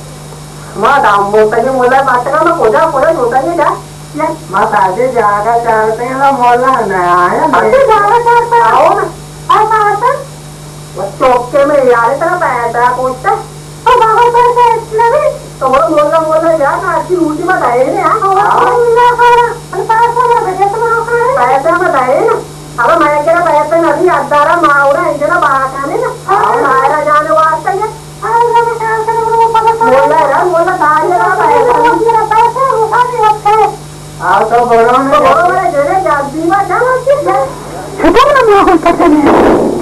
ما دام بولتا کہ ملا بات کا، میں کجا، کجا ہوتا یہ جا؟ ما تازے جاگا چارتے ہیں، مولا نہ آیا۔ اچھا، جاگا چارتا ہے؟ آؤ نا۔ آؤ، آؤ، آؤ۔ وہ چوک کے میں یار اتنا پیسہ پوچھتا۔ او بابا، پیسہ اتنا بھی؟ تو وہ مولا، مولا یار، آج کی روٹی بتائے نا۔ او بابا، اللہ خارا، پیسہ نہ بچے تو نہ خارا۔ پیسہ بتائے نا۔ اب میں کہہ رہا پیسے نہ بھی، ادارا ماورا انجنا باہر کھانے نا۔ او ماورا جانے واسطے یہ۔ مولا یار، مولا داری نا پیسہ۔ پیسہ روٹا نہیں ہوتا ہے۔ آ تو بڑا تو بڑا جنے جلدی ما جان۔ شکر نہ ماگل پتہ نہیں۔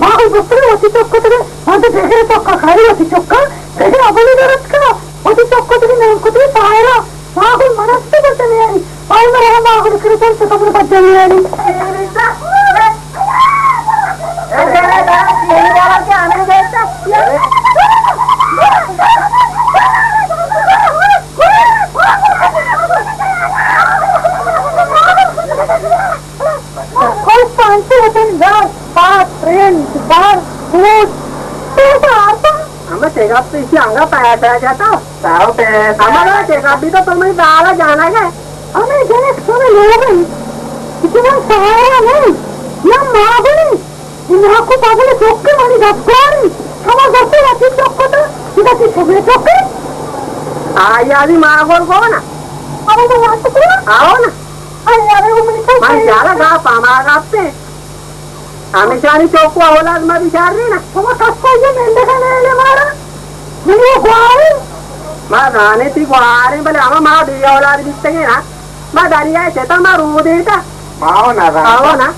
ماگل بسترے وتی چوک ترے، وتی بغیر چوک کاری وتی چوک، بغیر ابلی درت کا، وتی چوک ترے نام کتی سائرا۔ ماگل منست پتہ نہیں۔ آئی مرا ماگل کرے چل سے کمر پتہ نہیں۔ کوئی پانچ سو وطن دار، پاک، پریم، بار، کوٹ، تو تو آتا۔ ہمیں چیک اپ پیسی آنگا پیسہ جاتا۔ سارو پیسہ۔ ہمارا چیک اپ بھی تو تمہیں دارا جانا ہے۔ ہمیں جنک سنے لوگ ہیں، اتنا سہارا نہیں، نہ ماں بنی۔ ناکو پاگل چوکے منی دستگواری، شما گوشتے وتی چوک کتا، ادا تی شمے چوکے؟ آئی آئی ماگل گونا۔ ابا تو واسطے کنا؟ آؤ نا۔ آئی آئی وہ منی چوک من ہے۔ جالا گا پاما گاپتے۔ ہمیشانی چوک کو اولاد ما بیچار نہیں نا۔ شما کس کو یہ مندگا نہیں لے مارا۔ منی وہ گواری۔ ما زانے تی گوارے بلے ہما ما بی اولاد بیتگے نا۔ ما دریا چتا ما رو دیتا۔ ماو نہ زانتا۔ آؤ نا۔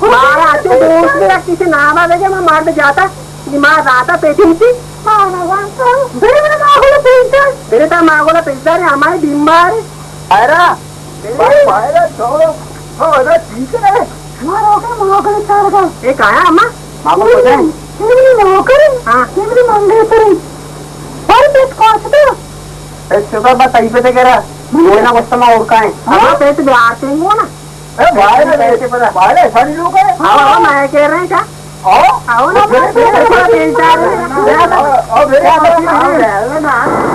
مارا اچو دوست میرا کسی نام آ دے کہ میں مرد جاتا، یہ ماں زاتا پیٹی تھی۔ ماں نہ زانتا۔ برے میرا ماں گولا پیٹا۔ برے تا ماں گولا پیٹا رے، ہمارے بیمار۔ ارا، برے۔ بھائی، بھائی، چھوڑو۔ ہاں، ارا، ٹھیک ہے۔ مارا اوکے ماں گولا چار گا۔ یہ کہاں ہے اماں؟ ماں گولا کجا ہے؟ یہ میری نوکر ہے۔ ہاں۔ یہ میری منگیتر ہے۔ اور پیٹ کاٹ دو۔ اے شکر بس صحیح پہ تے کرا۔ وہ نا گوشت ما اور کائیں۔ ہاں، پیٹ بیار تیں گو نا۔ اے بھائی، بھائی، بھائی، بڑی لوگ ہے۔ ہاں، ہاں، میں کہہ رہے ہیں کیا؟ آؤ۔ آؤ نا، آؤ، میرے، میرے، میرے، میرے، آؤ، میرے، آؤ، میرے، آؤ، میرے، آؤ۔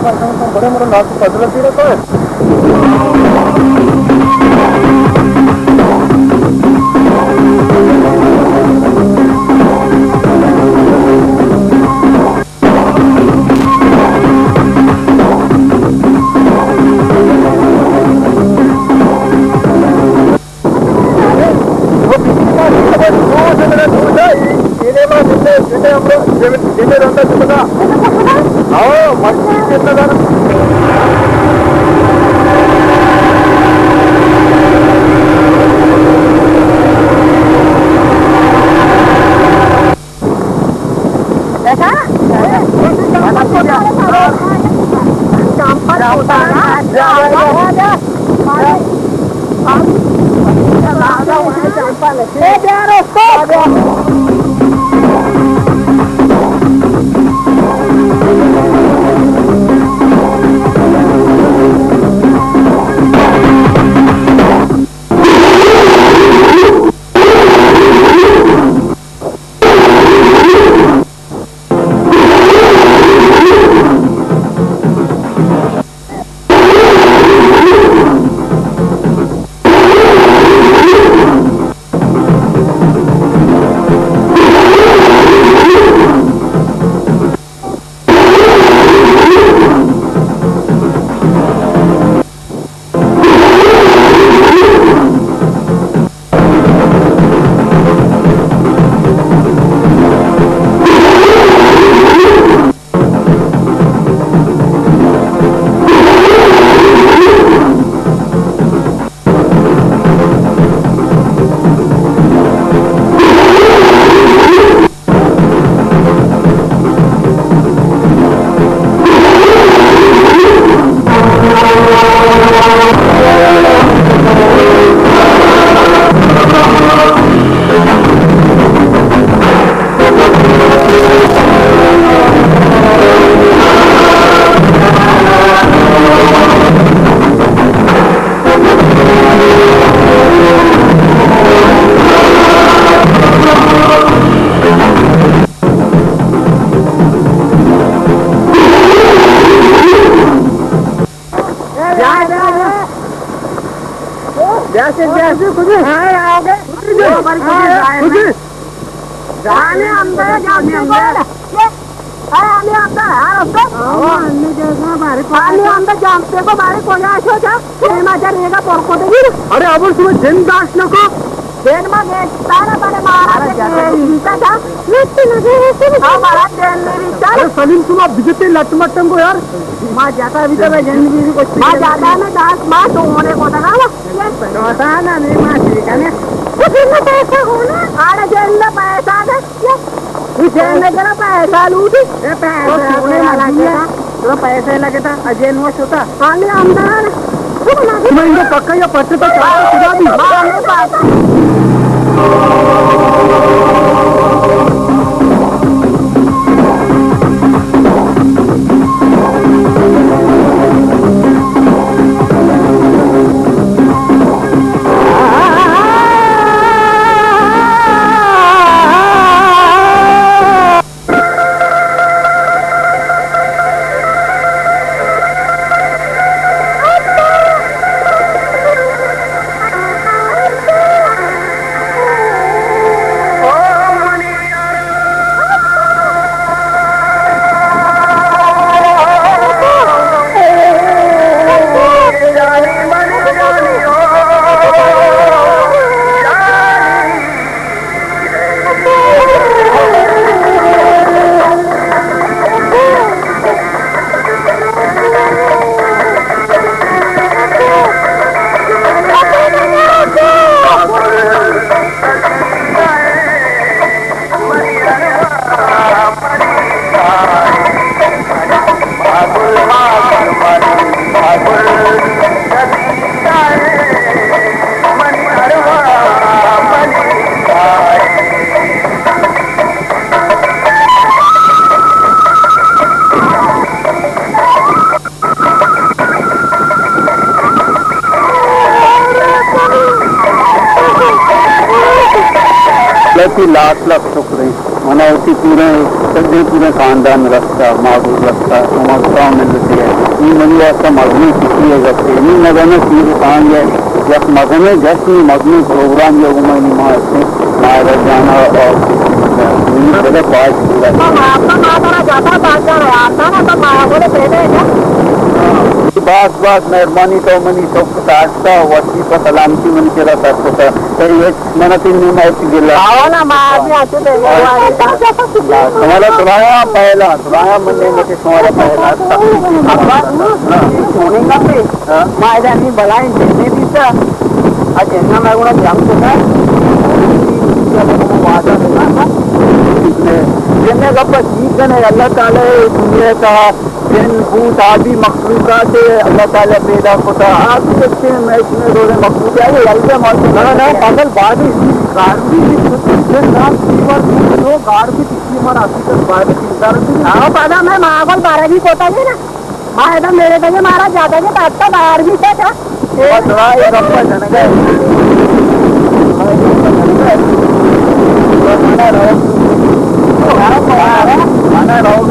بڑے مرے لاکھ پندرہ تیرہ تو ہے۔ بیا، بیا، بیا۔ بیا، بیا۔ ہاں، آؤ گے۔ ہاں، ہاں، جانے اندر جانے اندر۔ ارے، ہمیں اندر ہے، رستم۔ ہمیں اندر جانتے کو بارے کوئی آشو تھا۔ پیما جا ریگا پر کو دے۔ ارے، ابر تمہیں جن داشت نکو۔ دین ما گیتا نا بڑے مارا کے انتا تھا۔ لٹ لگے ایسے بھی۔ ہاں، مارا دین نہیں بیتا۔ ارے سلیم، تم اب بجتے لٹ مٹن کو یار۔ ما جاتا ابھی تو میں جن بھی کچھ ما جاتا ہے، میں داس ما تو ہونے کو تھا نا۔ پتا نا، نہیں ما ٹھیک ہے نا۔ تو پھر میں پیسہ ہونا۔ آڑے جن میں پیسہ دے۔ یہ جن میں تیرا پیسہ لوٹی۔ اے پیسہ تو سونے میرا لگے تھا۔ تیرا پیسہ لگے تھا، اجے نو شتا۔ ہاں، میں اندر۔ تم ان کو پکا یا پٹے تو چاہتا خدا بھی۔ وتی لاکھ لاکھ شکر انت۔ منا وتی پوریں، سجیں پوریں خاندان رستا، ماگل رستا، شما ستا ملتے۔ نی منی واسطہ مزنیں خوشی ءِ گپے۔ نی نہ زاناں چیر سانگ ءِ یک مزنیں جشن، مزنیں پروگرام یا گما نی ما استیں۔ ماہرہ جانا اور نی دل پاک پورا۔ باز باز مہربانی، تو منی سک تاشتا، وتی پہ سلامتی منی کرا سر کتا۔ تئی ہچ من ءَ تئی نیم ءَ ہچ گلہ۔ آوانا ما آدمی آتے دے۔ شمارا درایا پہلا، درایا من نے مجھے شمارا پہلا۔ ابا، سونے کا پہ۔ ہاں۔ ما ادا نہیں بلائیں جنہیں دیتا۔ آ جنہ میں گونا جنگ کو تھا۔ جنہیں کا پس جیت کنے اللہ تعالی دنیا کا جن، بھوت، آدی مخلوقات اللہ تعالی پیدا کتا۔ آدی اچھے میچ میں روڑے مخلوق ہے، یہ الگے مالک ہے۔ نہ، نہ، پاگل بادی، گارڈی بھی کتا، جن نام سیور بھوت جو گارڈ بھی کسی مر آتی تک بادی چنتا رہتی ہے۔ ہاں، پاگل میں ماگل بارہ بھی کوتا ہے نا۔ ماں ایدم میرے تنگے مارا جاتا ہے، تاتا بار بھی تھا۔ بس بھائی، گپا جنگا ہے۔ بھائی، گپا جنگا ہے۔ بس مانا رہو۔ مانا رہو۔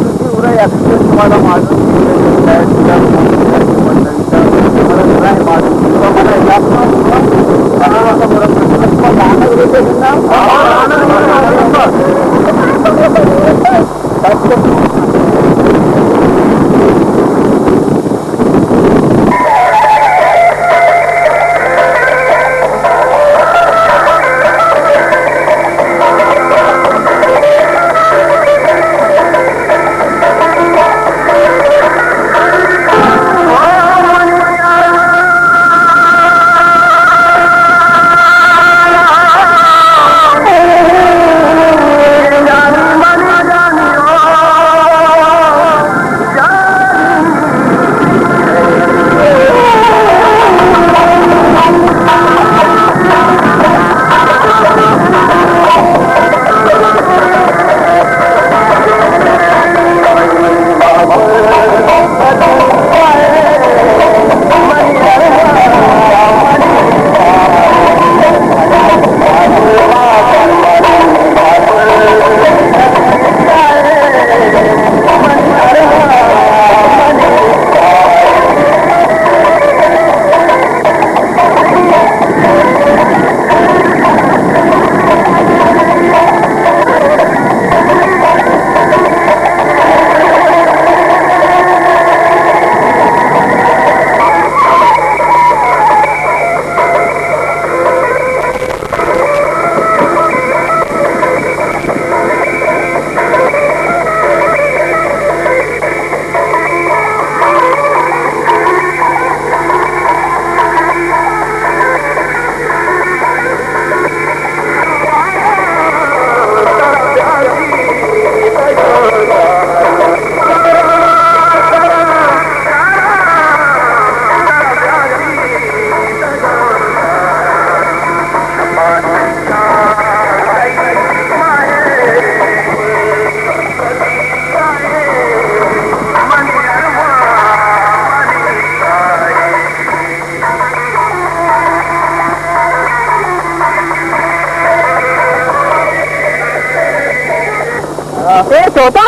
اے چوٹا،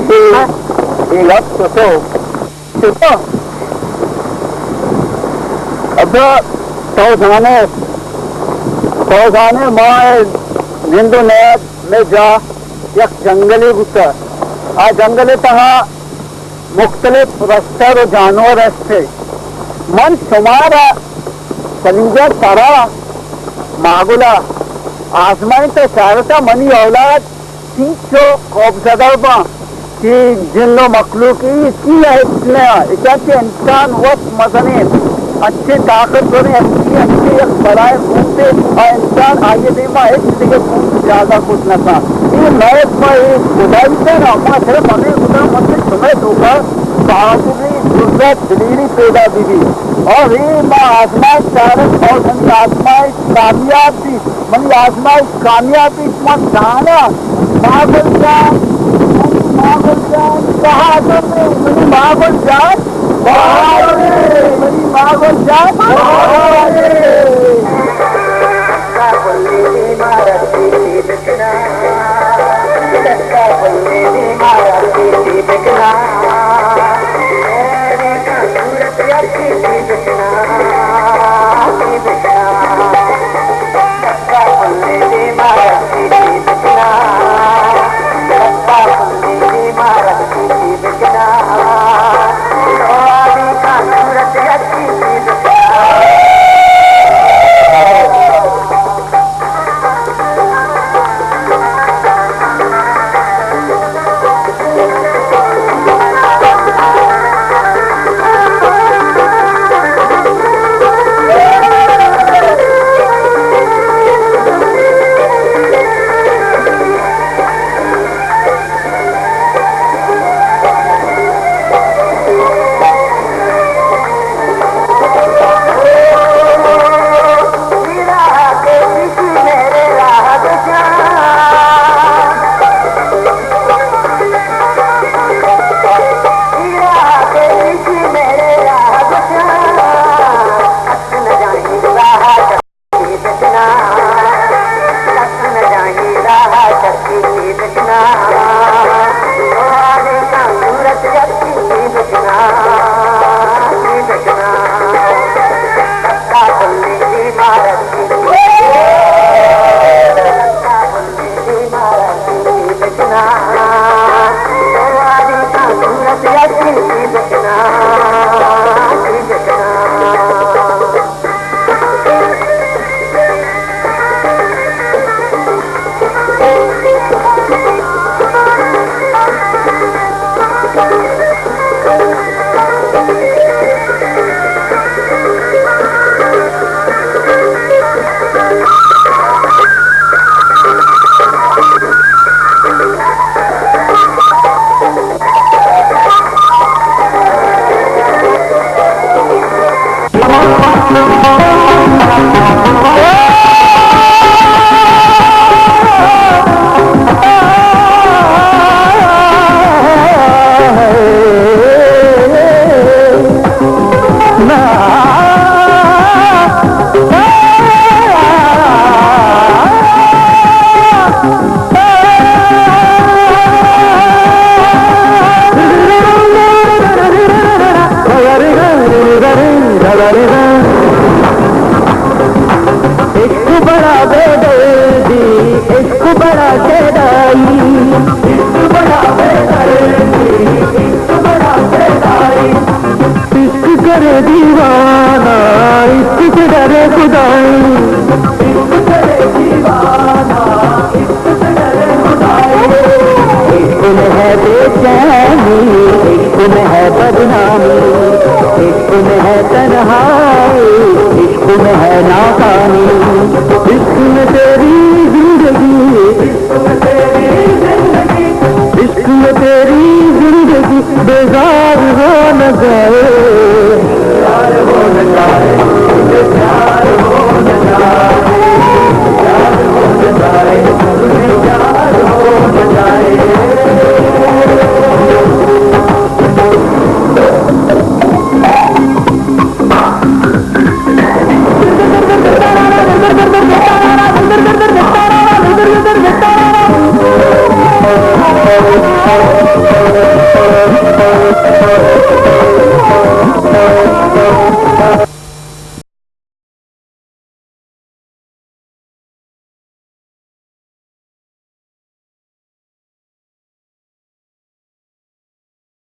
اے، اے لفظ تو، تو، ابا، تو زانے، تو زانے، ما نند و نیاد میں جا یک جنگلے بوتا۔ آ جنگلے تہا مختلف رستر و جانور است۔ من شمارا سلیجہ ترا ماگلا آزمائیں، تو چارتا منی اولاد چینچو خوف زدہ باں کہ جن و مخلوق ای چی ہچ نہ، اچا کہ انسان وت مزنیں، انچیں طاقتوریں ہستی، انچیں یک بلائیں بھوتے، آ انسان آئی دیما ہچ دگہ بھوت جاگہ کت نہ کن۔ اے مئے پہ اے خدائی تہ نا، ما صرف ہمیں خدا مت شمئے توکا بہادری، جرأت، دلیری پیدا بی بی۔ اور اے ما آزمائش چارت اور منی آزمائش کامیاب بی، منی آزمائش کامیاب بی، شما زانا، ماگل جان، منی ماگل جان بہادر اے، منی ماگل جان بہادر اے، منی ماگل جان بہادر اے۔ عشق بڑا بے دردی، عشق بڑا شیدائی، عشق بڑا بے دردی، عشق بڑا شیدائی۔ عشق کرے دیوانہ، عشق سے ڈرے خدائی۔ عشق کرے دیوانہ، عشق سے ڈرے خدائی۔ عشق میں ہے بے چینی، عشق میں ہے بدنامی، عشق میں ہے تنہائی، عشق میں ہے ناکامی۔ عشق میں تیری زندگی، عشق میں تیری زندگی بیزار ہو نہ جائے۔